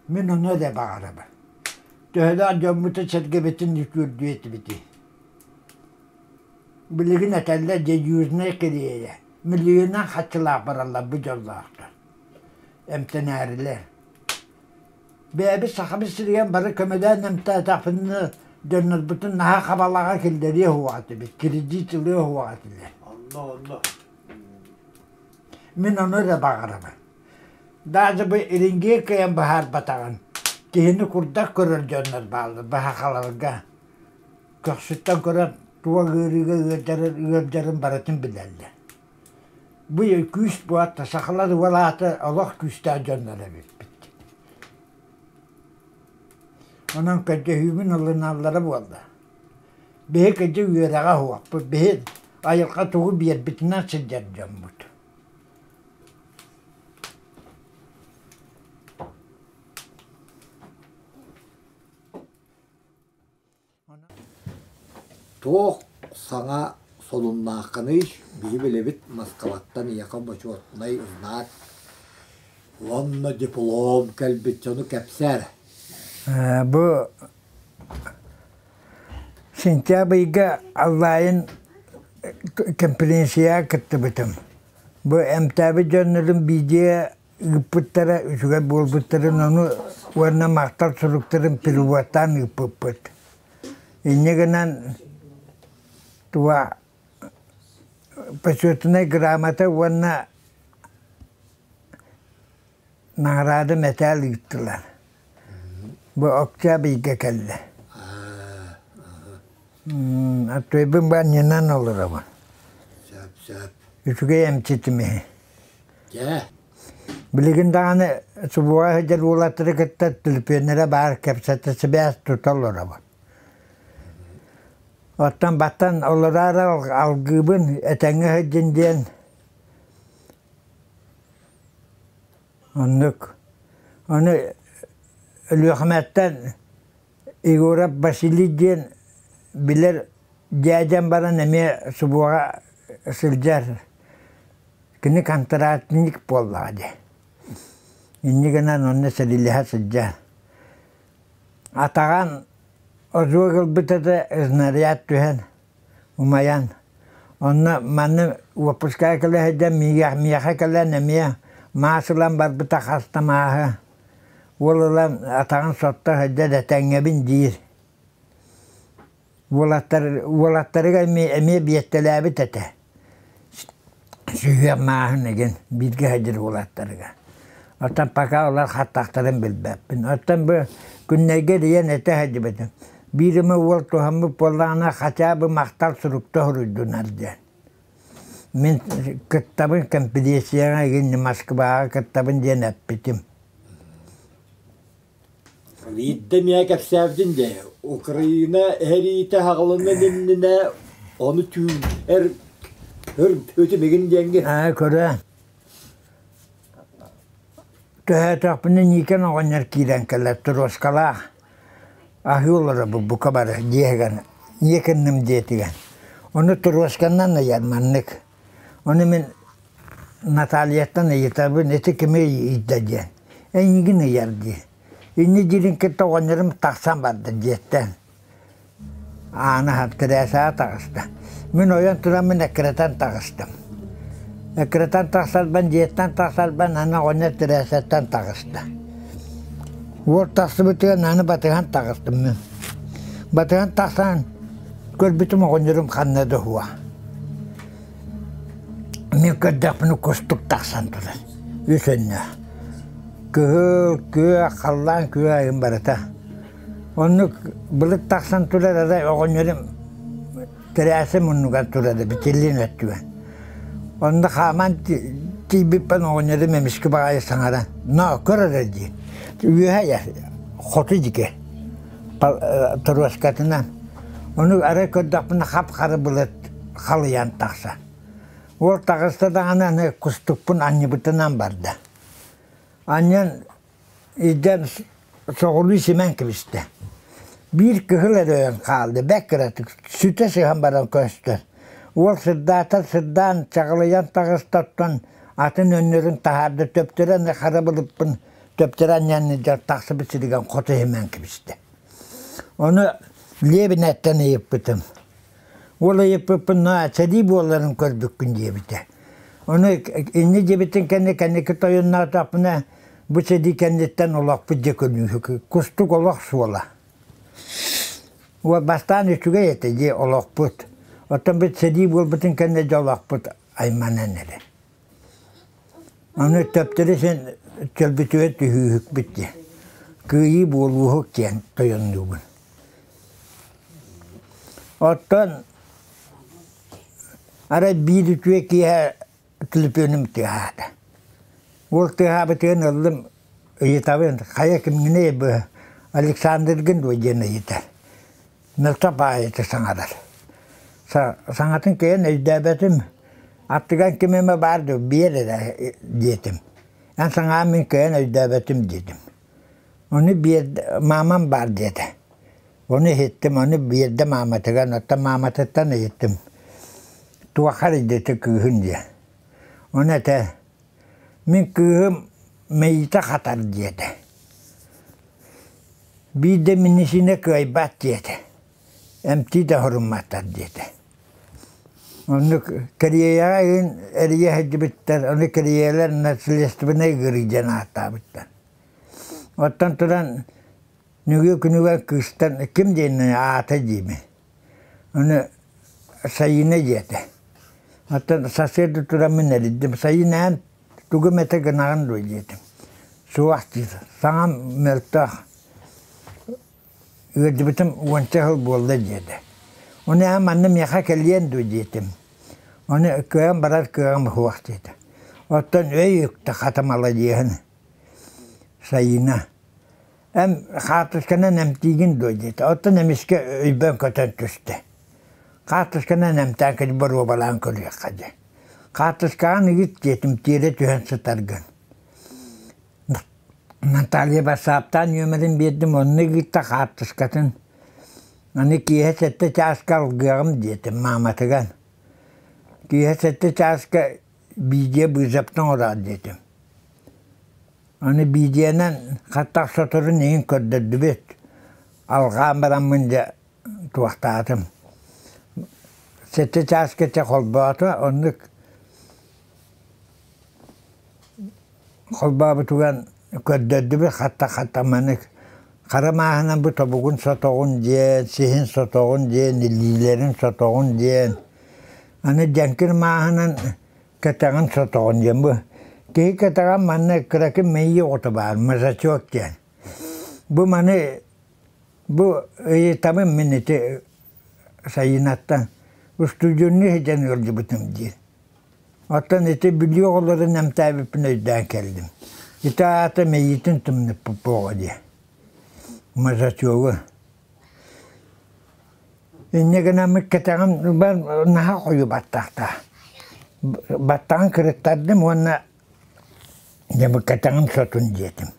Мин ону эрэ баҕарабын. Төһөлөөх дьоммутун-сэргэбитин үтүөрдүө этибитий. Билигин этэллэр дьэ Южнай Корея миллионунан хаччылаах бараллар бу дьоллоохтор. Эмтэнээрилэр. Бэйэбит Сахабыт сиригэр бары көмөлөөн эмтээтэхпитинэ Дьоннорбутун наһаа хабалаҕа киллэриэ суоҕа этибит, кредит ылыа суоҕа этилэр. Онно, онно. Мин ону эрэ баҕарабын. Даже бы Ирингиэ кыайан быһаарбатаҕын киһини курдат көрөр дьоннор бааллар баһахаларга. Көхсүттэн көрөн туох ыарыыга ыалдьарын, ыалдьарын барытын билэллэр. Бу күүс буолта сахалар уол аата олох күүстээх дьоннор эбиппит. Онон көрдөһүүбүн ылыналлара буолла. Биһи кыдьы үөрэҕэ суохпут, биһи айылҕа тугу биэрбитинэн сылдьар дьоммут. Туох саҥа солуннааххыный? Биһи билэбит Москваттан ийэхэ бочуотунай знак уонна диплом кэлбит дьону кэпсээ эрэ. Бу сентябрь ыйга Аллайын конференцияҕа кыттыбытым. Бу эмтээбит дьоннорум биидьийэ ыыппыттара үчүгэй буолбуттарын ону уонна махтал суруктарын переводтаан ыыппыппыт. Инньэ гынан туга почетнай грамота уонна наҕараада мэтээл ыыттылар. Бу октябрьга кэллэ. Аттыйбын банньынан олоробун. Сөп, сөп. Үчүгэй эмчитим иһи. Дьэ. Билигин даҕаны субуга сылдьар уолаттары кытта түлүпүөннэрэ баар кэпсэтэ сибээс тута олоробун. Оттон баттан олороору алгыыбын этэҥҥэ сылдьын диэн оннук. Ону Өлүөхүмэттэн Егоров Василий диэн билэр дьээдьэм баран эмиэ субуоҕа сылдьар. Кини контрактник буоллаҕа дии. Инньэ гынан онно сэриилэһэ сылдьар. Атаҕан ожог ылбыта да снаряд түһэн умайан онно манна уоппускаҕа кэлэ сылдьан миэхэ кэлэн эмиэ маас ылан барбыта хаста мааһы Уол ылан атаҕын сотто сылдьар этэҥҥэбин диир. Уолаттар, уолаттарыгар эмиэ, эмиэ биэртэлээбит этэ. Сүһүөх мааһын игин бииргэ сылдьар уолаттарыгар. Оттон пока олор хаттахтарын билбэппин. Оттон бу күннэргэ эрийэн этэ сылдьыбытым. Биир эмэ уол туһаммыт буоллаҕына хотя бы махтал сурукта суруйдунар диэн. Мин кыттабын кэмпириэссийэҕэ игин Москваҕа кыттабын диэн эппитим. Биирдэ эмиэ кэпсээбитин дии, Украина эһэриитэ аҕалынан иннинэ ону түүн эр өр үтүмигин диэҥҥин. Аа көрө. Төһөөтөхпүнэ Никон оҕонньор киирэн кэлэр торуоскалаах аһыы олоробут бука бары дьиэһигэр Никонным дьиэтигэр. Ону торуосканан ыйар маннык. Ону мин Натальяттан ыйытабын ити кими ыйда диэн. Эйигин ыйар дии. Инньэ диирин кытта оҕонньорум тахсан барда дьиэттэн. Ааны аһан кирээсэҕэ таҕыста. Мин ойон тураммын эккирэтэн таҕыстым. Эккирэтэн тахсарбын, дьиэттэн тахсарбын аны оҕонньор тирээсэттэн таҕыста. Уол тахсыбытыгар аны батыһан таҕыстым мин. Батыһан тахсан көрбүтүм оҕонньорум ханна да уһуо. Мин көрдөхпүнэ кустук тахсан турар. Үс өннөөх. Кыһыл, күөх, халлаан күөх айын барыта. Оннук былыт тахсан турар арай оҕонньорум тэрээсэ муннугар турара битиллин өттүгэр. Онно хааман тиийбиппин оҕонньорум эмискэ баҕайы саҥаран «Но, көр эрэ» дии. Үөһэ хоту диэки торуоскатынан. Ону арай көрдөхпүнэ хап-хара былыт халыйан тахсар. Уол таҕыста даҕаны аны кустукпун анньыбытынан барда. Анньан Илдьэн соҕуруу симэн кэбистэ. Биир кыһыл эрэ өлөн хаалла, бэрт кыратык, сүтэ сыһан баран көстөр. Уол сырдаатар сырдаан, чаҕылыйан таҕыста оттон атын өннөрүн таһаарда, төптөрү аны хара былыппын төптөрү анньан илдьэр тахсыбыт сиригэр хоту симэн кэбистэ. Ону Лиэбинэттэн ыйыппытым. Уол ыйыппыппын наа сэрии буоларын көрбүккүн диэбитэ. Ону инньэ диэбитин кэннэ кэнники тойонноотохпуна бу сэрии кэнниттэн олохпут дьэ көрүүһүк кустук олох суола. Бастаан үчүгэй этэ дии олохпут. Оттон бит сэрии буолбутун кэннэ дьэ олохпут айманан эрэ. Аны төптөрү син чөлбүтүгэр түһүүһүкпүт дии. Кыайыы буолууһук диэн тойоннуубун. Оттон арай биир үтүө киэһэ түлүпүөнүм тыаһаата. Уол тыаһаабытыгар ыллым, ыйытабын, хайа кимҥиний бу Александргын дуо диэн ыйытар. Мөлтөх баайыта саҥарар. Саҥатын кыайан өйдөөбөтүм, аттыгар ким эмэ баар дуо, биэр эрэ диэтим. Эн саҥаҕын мин кыайан өйдөөбөтүм диэтим. Ону биэр, маамам баар диэтэ. Ону иһиттим, ону биэрдэ мааматыгар, оттон мааматыттан ыйыттым, туохха эрийдэ кыыһын диэн. Ону этэ, мин кыыһым мэйиитэ хатар диэтэ. Биирдэ минисинэ кыайбат диэтэ, эмтии да хорумматтар диэтэ. Оннук Кэриэйэҕэ игин эрийэ сылдьыбыттар, ону кэриэйэлэр наследственнай ыарыы диэн ааттаабыттар. Оттон туран Нүгүө күнүгэр кыыстан ким диэн аата диибин. Ону Сайыына диэтэ. Оттон сарсыарда тураммын эрийдим. Сайыына эн тугу эмэтэ гынаҕын дуо диэтим. Суох диир. Саҥам мөлтөх. Ыалдьыбытым уонча сыл буолла диэтэ. Ону эн манна миэхэ кэлиэн дуо диэтим. Ону кыайан барар кыаҕым суох диэтэ. Оттон өй үктэ хата маладьыаһын Сайыына Эн хаартысканан эмтиигин дуо диэтэ. Оттон эмискэ өйбөн көтөн түстэ. Хаартысканан эмтээн кэлин боруобалаан көрүөххэ диэн. Хаартыскаҕын ыыт диэтим, тиэрэ түһэн сытаргын. Наталья бассааптаан нүөмэрин биэрдим, онно ыытта хаартыскатын. Аны киэһэ сэттэ чааска алгыаҕым диэтим мааматыгар. Киэһэ сэттэ чааска биидьийэ быысаптан оҥороот диэтим. Аны биидьийэнэн хаттах соторун иһин көрдөрдүбүт. Алҕаан бараммын дьэ туохтаатым. Сэттэ чааска чэ холбоото, оннук холбообутугар көрдөрдүбүт хатта-хатта маннык хара мааһынан бу тобугун сотоҕун диэн, сиһин сотоҕун диэн, илиилэрин сотоҕун диэн. Аны дьэҥкир мааһынан Кэтэҕин сотоҕун диэн бу киһи кэтэҕин манна кыракый мэйии оҕото баар мазачок диэн. Бу маны бу ыйытабын мин ити Сайыынаттан устудьуоннуу сылдьан ыалдьыбытым диир. Оттон ити Бүлүү оҕолорун эмтээбиппин өйдөөн кэллим. Ити аата мэйиитин тымныппыт оҕо диye. Мазачогу. Инньэ гынаммыт кэтэҕим наһаа хойуу баттахтаах. Баттаҕын кырыттардым уонна дьэ бу кэтэҕим сотун диэтим.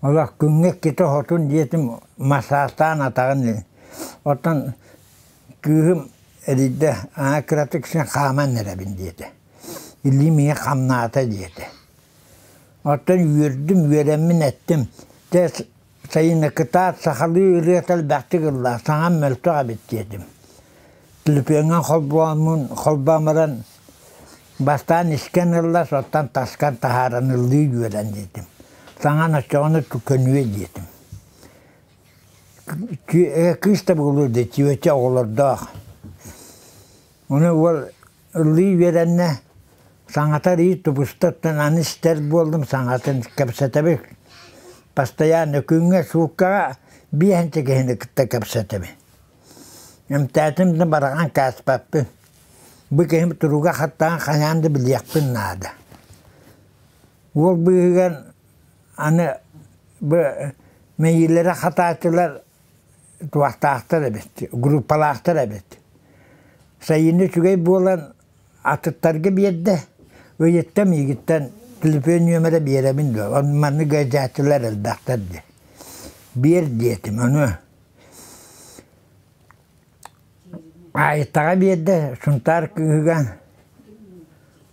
Олох күҥҥэ иккитэ хотун диэтим, массаастаан атаҕын Оттон кыыһым эрийдэ, аа кыратык син хааман эрэбин диэтэ. Илиим ийэ хамнаата диэтэ. Оттон үөрдүм, үөрэммин эттим, Дьэ Сайыны кытаат сахалыы ырыата элбэхтик ыллаа, саҥам мөлтөх эбит диэтим. Түлүпүөҥҥэ холбооммун холбоон баран бастаан искэн ыллас, оттон таскан таһааран ыллыы үөрэн диэтим. Саҥан оччоҕуна көнүө диэтим. Кыыс да буолуо дии, чүөчэ оҕолордоох. Ону уол Ыллыы үөрэннэ, саҥата арыый тубуста, оттон аны истэр буоллум саҥатын кэпсэтэбин. Постоянно күҥҥэ сууккаҕа биэһинчэ киһини кытта кэпсэтэбин. Эмтээтим да бараҕан кааспаппын. Бу киһим туруга хаттаан хайаан да билиэхпин наада. Уол быыһыгар аны бу мэйиилэрэ хатааччылар туохтаахтар эбит, группалаахтар эбит. Сайыны үчүгэй буолан атыттарга биэрдэ. Ыйытта миигиттэн түлүпүөн нүөмэрэ биэрэбин дуо? Маннык ыалдьааччылар элбэхтэр диэ. Биэр диэтим ону. Аайтаҕа биэрдэ Сунтаар кыыһыгар.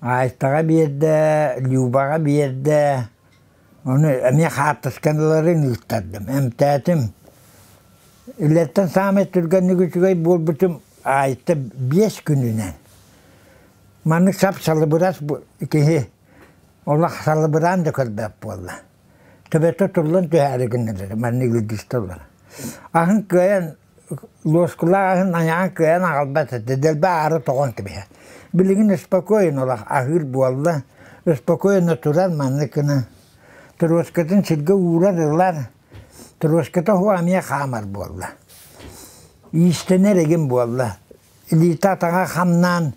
Аайтаҕа биэрдэ, Любаҕа биэрдэ. Ону эмиэ хаартыскаларын ыыттардым, эмтээтим. Үлэттэн саамай түргэнник үчүгэй буолбутум Айта биэс күнүнэн. Маннык сап-салыбырас киһи олох салыбыраан да көрбөт буолла. Төбөтө туллан түһээри гыннар маннык илдьистэ олорор. Аһын кыайан Луоскулаах аһын айаҕын кыайан аҕалбат этэ, дэлби аары тоҕон кэбиһэр. Билигин спокойно олох аһыыр буолла, спокойно турар маннык гына. Торуоскатын сиргэ уурар ылар, торуоската уһуо эмиэ хаамар буолла. Иистэнэр игин буолла. Илиитэ атаҕа хамнаан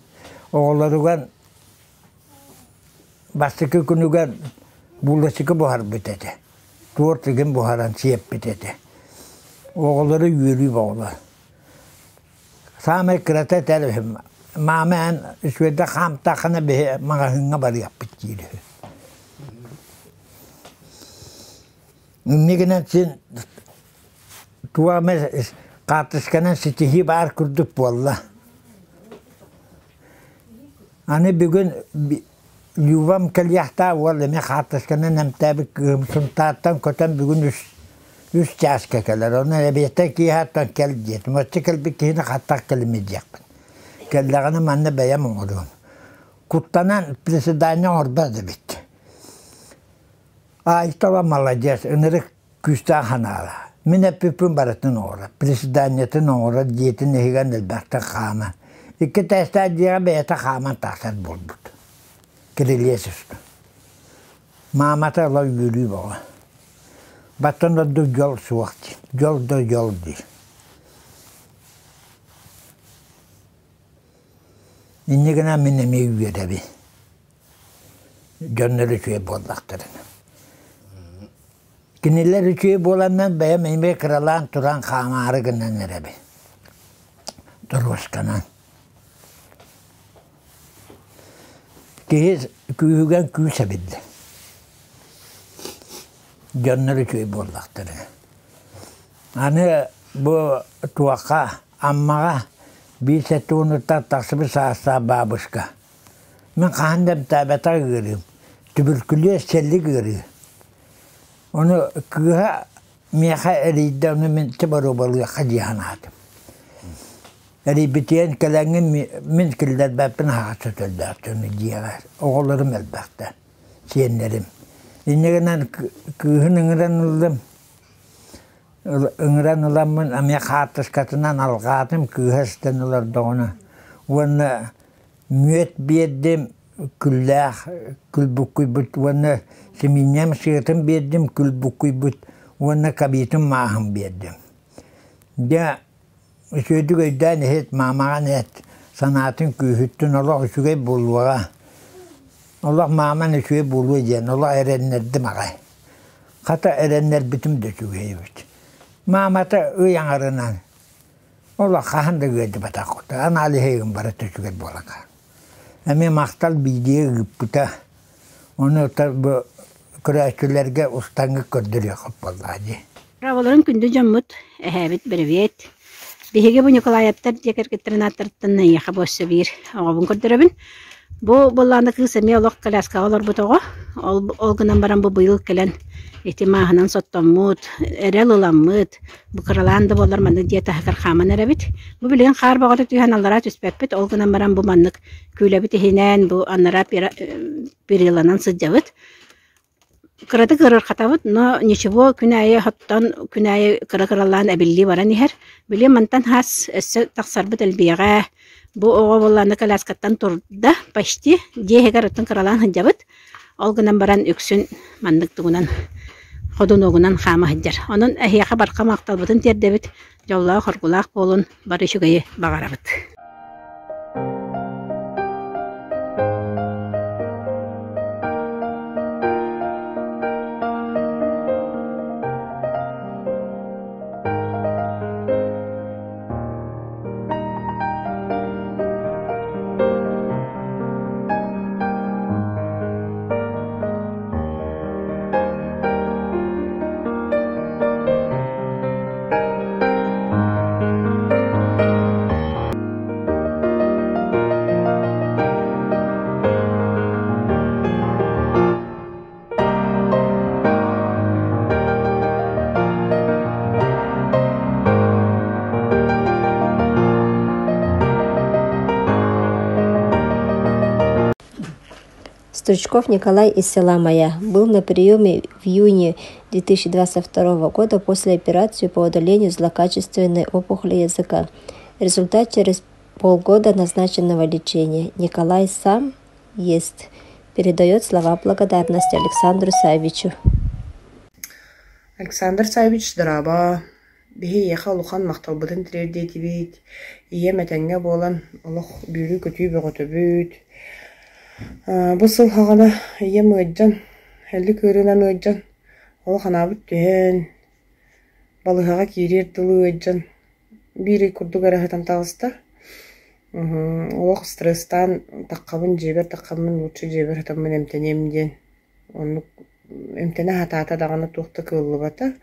оҕолоругар Бастакы күнүгэр булочка буһарбыт этэ, торт игин буһаран сиэппит этэ. Оҕолору үөрүү оҕолор. Саамай кырата этэр үһүм, маама эн үчүгэйдик хаамтаххына биһи маҕаһыыҥҥа барыахпыт диир үһү. Инньэ гынан син туох эмэ хаартысканан ситиһии баар курдук буолла. Аны бүгүн Любам кэлиэхтээх уол эмиэ хаартысканан эмтээбит кыыһым Сунтаартан көтөн бүгүн үс үс чааска кэлэр. Онон эбиэттэн киэһэ кэл диэтим. Оччо кэлбит киһини хаттах кэлимий диэхпин. Кэллэҕинэ манна бэйэм оҥоруом. Куттанан приседание оҥорбот эбит. Айтала маладьыас, ынырык күүстээх санаалаах. Мин эппиппин барытын оҥорор, приседаниетын оҥорор, дьиэтин иһигэр элбэхтик хаамар. Икки этээстээх дьиэҕэ бэйэтэ хааман тахсар буолбут. Кирилиэс устун. Маамата ыла үөрүү бөҕө. Баттан ордук дьол суох дии. Дьол да дьол диир. Инньэ гынан мин эмиэ үөрэбин. Дьоннор үчүгэй буоллахтарына. Кинилэр үчүгэй буоланнар бэйэм эмиэ кыралаан туран хаамаары гынан эрэбин. Торуосканан. Киһи күүһүгэр күүс эбиллэр. Дьоннор үчүгэй буоллахтарына. Аны бу туохха Аммаҕа биир сэттэ уонуттан тахсыбыт саастаах бабушка Мин хаһан да эмтээбэтэх ыарыым, түбүркүлүөс сэллик ыарыы. Ону кыыһа миэхэ эрийдэ, ону мин боруобалыахха дии санаатым. Эрийбитигэр кэлэҥҥин мин киллэрбэппин аһаҕас сөтөллөөхтүн дьиэҕэ. Оҕолорум элбэхтэр, сиэннэрим. Инньэ гынан кыыһын ыҥыран ыллым. Ыҥыран ыламмын эмиэ хаартыскатынан алҕаатым, кыыһа истэн олордоҕуна. Уонна Мүөт биэрдим, күллээх күл буккуйбут уонна симиинньэм сыатын биэрдим, күл буккуйбут уонна кабитын мааһын биэрдим. Дьэ, үчүгэйдик өйдөөн иһит, маамаҕын эт, санаатын күүһүттүн, олох үчүгэй буолуоҕа. Олох мааман үчүгэй буолуо диэн олох эрэннэрдим аҕай. Хата эрэннэрбитим да үчүгэй эбит. Маамата ый аҥарынан Ол хаһан да ыалдьыбатах аналиһыгын барыта үчүгэй буолан хаалла. Эмиэ махтал биидийэ ыыппыта. Ону бу көрөөччүлэргэ устаҥҥа көрдөрүөххүт буоллаҕа дии. Браvolарын күндү дьоммут, эһээбит бэрэбиэт. Биһиги бу Николаевтар дьиэ кэргэттэрин ааттарыттан эйиэхэ бу өссө биир оҕобун көрдөрөбүн. Бу былаана кыыс эмиэ олох коляскаҕа олорбут оҕо. Ол, ол гынан баран бу быйыл кэлэн ити мааһынан соттоммут, эрэл ыламмыт, Бу кыралаан да буоллар маннык дьиэ таһыгар хааман эрэбит. Бу билигин хаар бөҕөтө түһэн аллараа түспэппит. Ол гынан баран бу маннык күүлэбит иһинэн бу анараа периланан сылдьабыт. Кыратык ыарырҕатабыт, но ничего күн аайы оттон күн аайы кыра-кыралаан эбиллии баран иһэр. Били мантан хас өссө тахсарбыт элбиэҕэ. Бу оҕо буоллаҕына коляскаттан турда почти дьиэ иһигэр оттон кыралаан сылдьабыт. Ол гынан баран үксүн маннык тугунан ходунуогунан хаама сылдьар. Онон эһиэхэ барҕа махталбытын тиэрдэбит, дьоллоох-оргулаах буолун, бары үчүгэйи баҕарабыт. Стручков Николай из села Мая был на приеме в июне 2022 года после операции по удалению злокачественной опухоли языка. Результат через полгода назначенного лечения. Николай сам ест. Передает слова благодарности Александру Савичу. Александр Савич, дорообо. Биһи эйиэхэ улахан махталбытын тириэрдиэтибит. Ийэм этэҥҥэ буолан олох бүүрүү-көтүү бөҕөтөбүт. Бу сыл саҕана ийэм ыалдьан, эллик ыарыынан ыалдьан, олох анаабыт түһэн, балыыһаҕа киириэр дылы ыалдьан, биир ый курдук эрэ сытан таҕыста. Олох стресстаан таххабын дьиэбэр таххаммын лучше дьиэбэр сытаммын эмтэниэм диэн Оннук эмтэнэ сатаата даҕаны туох да кыаллыбата.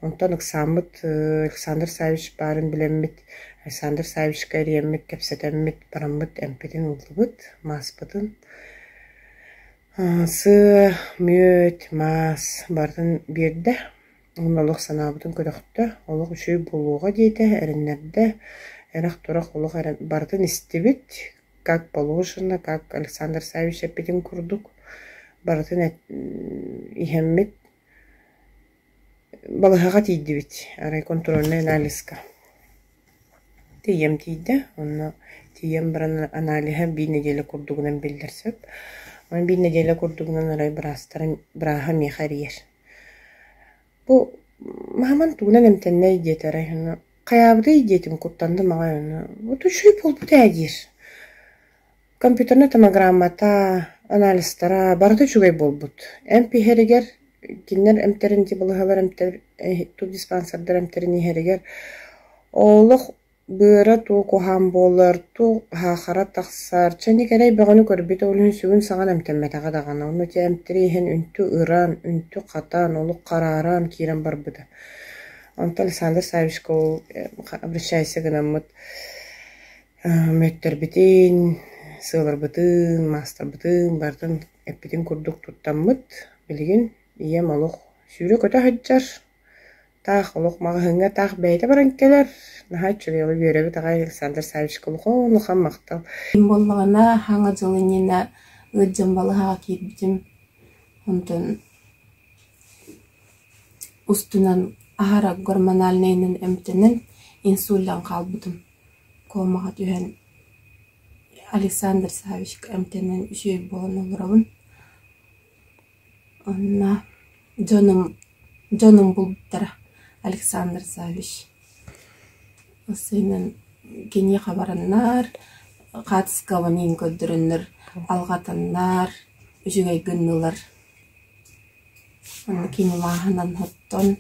Онтон ыксааммыт Александр Саввич баарын билэммит, Александр Саввичка эрийэммит, кэпсэтэммит, бараммыт эмпитин ыллыбыт, мааспытын. Сыа, мүөт, маас барытын биэрдэ. Уонна олох санаабытын көтөхтө, олох үчүгэй буолуоҕа диэтэ, эрэннэрдэ. Эрэх-турах олох эрэ барытын истибит, как положено, как Александр Саввич эппитин курдук, барытын иһэммит балыыһаҕа тиийдибит, арай контрольнай анализка. Тиийэм тиийдэ, онно тиийэн баран аналиһа биир нэдиэлэ курдугунан биллэр сөп. Онон биир нэдиэлэ курдугунан арай быраастарын бырааһа миэхэ эрийэр. Бу мааман тугунан эмтэннэй диэтэ арай онно Хайаабытый диэтим, куттанным аҕай ону. Вот үчүгэй буолбут ээ диир. Компьютернай томограммата, анализтара барыта үчүгэй буолбут. Эмп иһэригэр, кинилэр эмтэрин ити балыыһалар эмтэр тубдиспансердар эмтэрин иһэригэр олох быара туох куһаҕан буолар, туох саахара тахсар, чэ кэрэй бөҕөнү көрбүт, ол иһин сүгүн саҕан эмтэммэтэҕэ даҕаны. Онно ити эмтэри иһэн үнтү ыран, үнтү хатан, олох харааран киирэн барбыта. Онтон Александр Саввичка ол обращайся гынаммыт мүөттэрбитин, сыаларбытын, маастарбытын барытын эппитин курдук туттаммыт, билигин ийэм олох сүүрэ-көтө сылдьар, таах олох маҕаһыыҥҥа таах бэйэтэ баран кэлэр, наһаа үчүгэй ол үөрэбит аҕай Александр Саввичка улахан улахан махтал. Буоллаҕына хаҥа дьыл иннинэ ыалдьан балыыһаҕа киирбитим, онтон Устунан аһара гормональнайынан эмтэнэн инсуллан хаалбытым, комаҕа түһэн Александр Саввичка эмтэнэн үчүгэй буолан олоробун. Онно дьонум дьонум булбуттара Александр Саввич. Сыыйынан киниэхэ бараннар, хаартыскабын иин көрдөрөннөр, алҕатаннар, үчүгэй гыннылар. Онно кини мааһынан оттон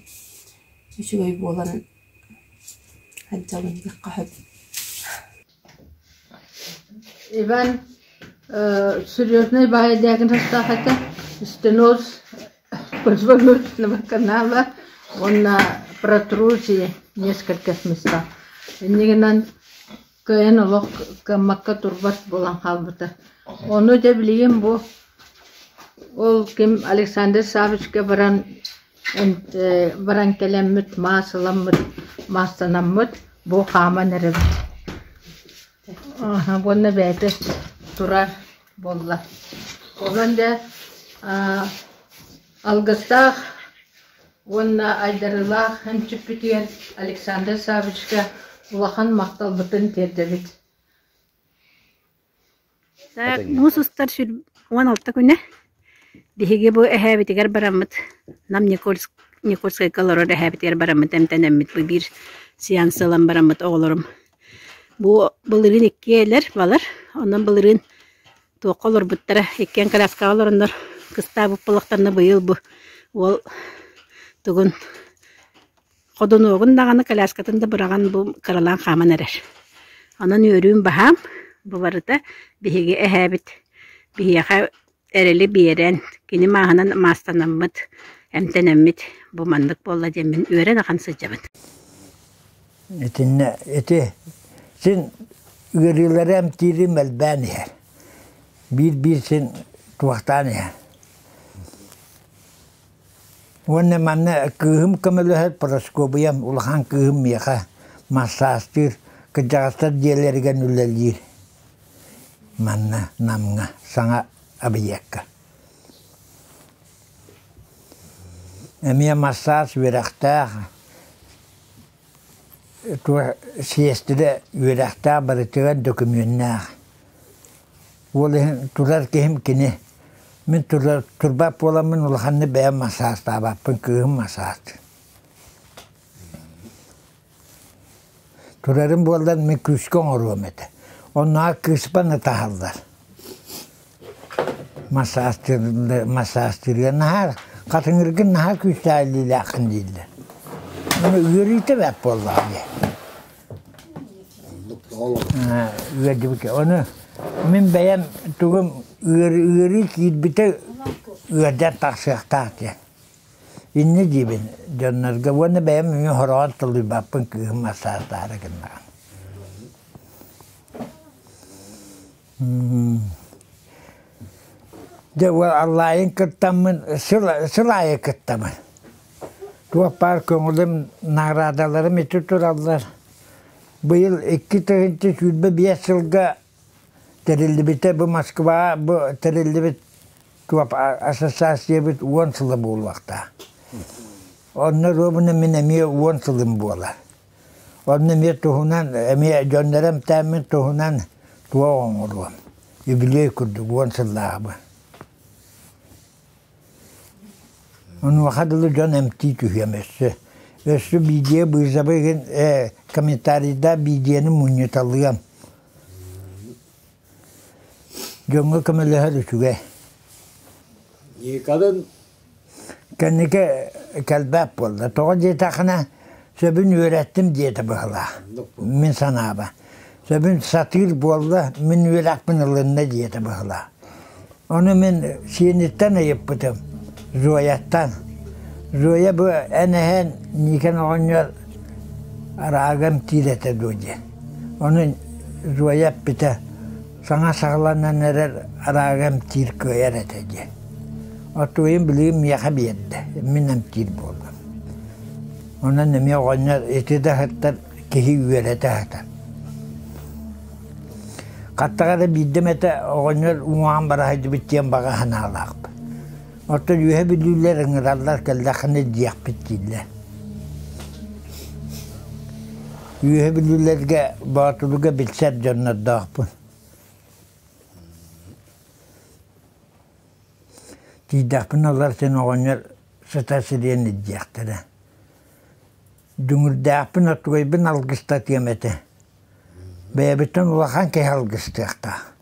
үчүгэй буолан сылдьабын диэххэ сөп. Иван серьезный баҕайы диагнозтаах этэ, стеноз позвоночного канала уонна протрузия нескольких местах. Инньэ гынан кыайан олох кыаммакка турбат буолан хаалбыта. Ону дьэ билигин бу ол ким Александр Саввичка баран баран кэлэммит, маас ыламмыт, маастанаммыт бу хааман эрэбит. Уонна бэйэтэ турар буолла. Онон дьэ алгыстаах уонна айдарыылаах эмчиппитигэр Александр Саввичка улахан махталбытын тиэрдэбит. Так, муус устар 16 күнэ биһиги бу эһээбитигэр бараммыт Нам Никольск Никольскайга олорор эһээбитигэр бараммыт эмтэнэммит бу биир сеанс ылан бараммыт оҕолорум бу былырыын иккиэлэр балар онон былырыын Туохха олорбуттара, иккиэн коляскаҕа олороннор кыстаабыт буоллахтарына быйыл бу уол тугун ходунуогун даҕаны коляскатын да быраҕан бу кыралаан хааман эрэр. Онон үөрүүм баһаам, бу барыта биһиги эһээбит биһиэхэ эрэли биэрэн, кини мааһынан маастанаммыт, эмтэнэммит бу маннык буолла диэммин үөрэн ахан сылдьабын. Итиннэ ити син ыарыылары эмтиирим элбээн иһэр. Биир-биир син туохтаан иһэр. Уонна манна кыыһым көмөлөһөр Параскуобуйам улахан кыыһым миэхэ массаастыыр, кырдьаҕастар дьиэлэригэр үлэлиир. Манна Намҥа саҥа объекка. Эмиэ массаас үөрэхтээх, туох сиэстэрэ үөрэхтээх барытыгар дөкүмүөннээх. Ол иһин турар киһим кини. Мин турар турбат буоламмын улаханнык бэйэм массаастаабаппын, кыыһым массаастыыр. Турарым буоллар мин күүскэ оҥоруом этэ. Оннооҕор кыыспан ытаһаллар. Массаастыырга наһаа хатыҥыргын наһаа күүстээх илиилээххин дииллэр. Ону үөрүүтэ бэрт буоллаҕа дии. Үөрдүбүт. Ону мин бэйэм тугум ыарыы киирбитэ ыалдьан тахсыахтаах диэн. Инньэ диибин дьоннорго уонна бэйэм эмиэ хороҕор тулуйбаппын кыыһым массаастаары гыннаҕым. Дьэ уол аллаайын кыттаммын сыл, сыл аайы кыттабын. Туох баар көҥүлүм наҕараадаларым ити тураллар. Быйыл 2025 сылга тэриллибитэ бу Москваҕа бу тэриллибит туох ассоциациябыт 10 сыла буолуохтаах. Онно ровно мин эмиэ 10 сылым буолар. Онно эмиэ туһунан эмиэ дьоннору эмтээммин туһунан туох оҥоруом. Юбилей курдук 10 сыллааҕы. Онуоха дылы дьон эмтии түһүөм өссө. Өссө видео быысабы игин комментарийдаах видеоны мунньуталыам. Дьоҥҥо көмөлөһөр үчүгэй. Никонын Кэнники кэлбэт буолла. Тоҕо диэтэххинэ, сөбүн үөрэттим диэтэ быһыылаах. Мин санаабар. Сөбүн сатыыр буолла, мин үөрэхпин ылынна диэтэ быһыылаах. Ону мин сиэниттэн ыйыппытым, Зояттан. Зоя бу эн эһэн Никон оҕонньор араагам тиир этэ дуо диэн. Ону Зоя эппитэ, саҥа саҕаланан эрэр араагам эмтиир кыайар этэ диэн. Оттуойум билигин миэхэ биэрдэ, мин эмтиир буоллум. Онон эмиэ оҕонньор ити да сыттар киһи үөрэтэ сытар. Хаттаҕа да биирдэ эмэтэ оҕонньор уҥуоҕун бара сылдьыбыт диэн баҕа санаалаахпын. Оттон үөһэ бүлүүлэр ыҥыраллар кэллэххинэ диэхпит дииллэр. Үөһэ бүлүүлэргэ Боотулуга билсэр дьоннордоохпун. Тиийдэхпинэ олор син оҕонньор сыта сириэн илдьиэхтэрэ. Дүҥүрдээхпин, отугайбын алгыстатыам этэ. Бэйэбиттэн улахан киһи алгыстыахтаах.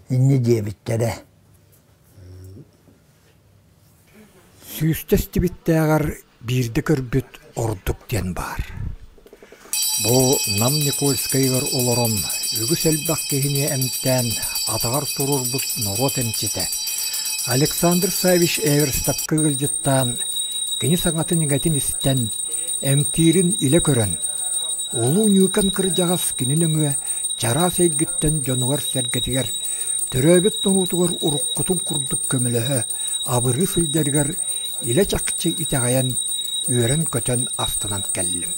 Инньэ диэбиттэрэ. Сүүстэ истибиттээҕэр биирдэ көрбүт ордук диэн баар. Бу Нам Никольскайыгар олорон үгүс элбэх киһини эмтээн атаҕар туруорбут норуот эмчитэ Александр Саввич Эверстапка ыалдьыттаан, кини саҥатын-иҥэтин истэн, эмтиирин илэ көрөн, Улуу Ньыыкан кырдьаҕас кини нөҥүө чараас эйгиттэн дьонугар-сэргэтигэр, төрөөбүт норуотугар уруккутун курдук көмөлөһө, абырыы сылдьарыгар илэ-чахчы итэҕэйэн, үөрэн-көтөн астынан кэллим.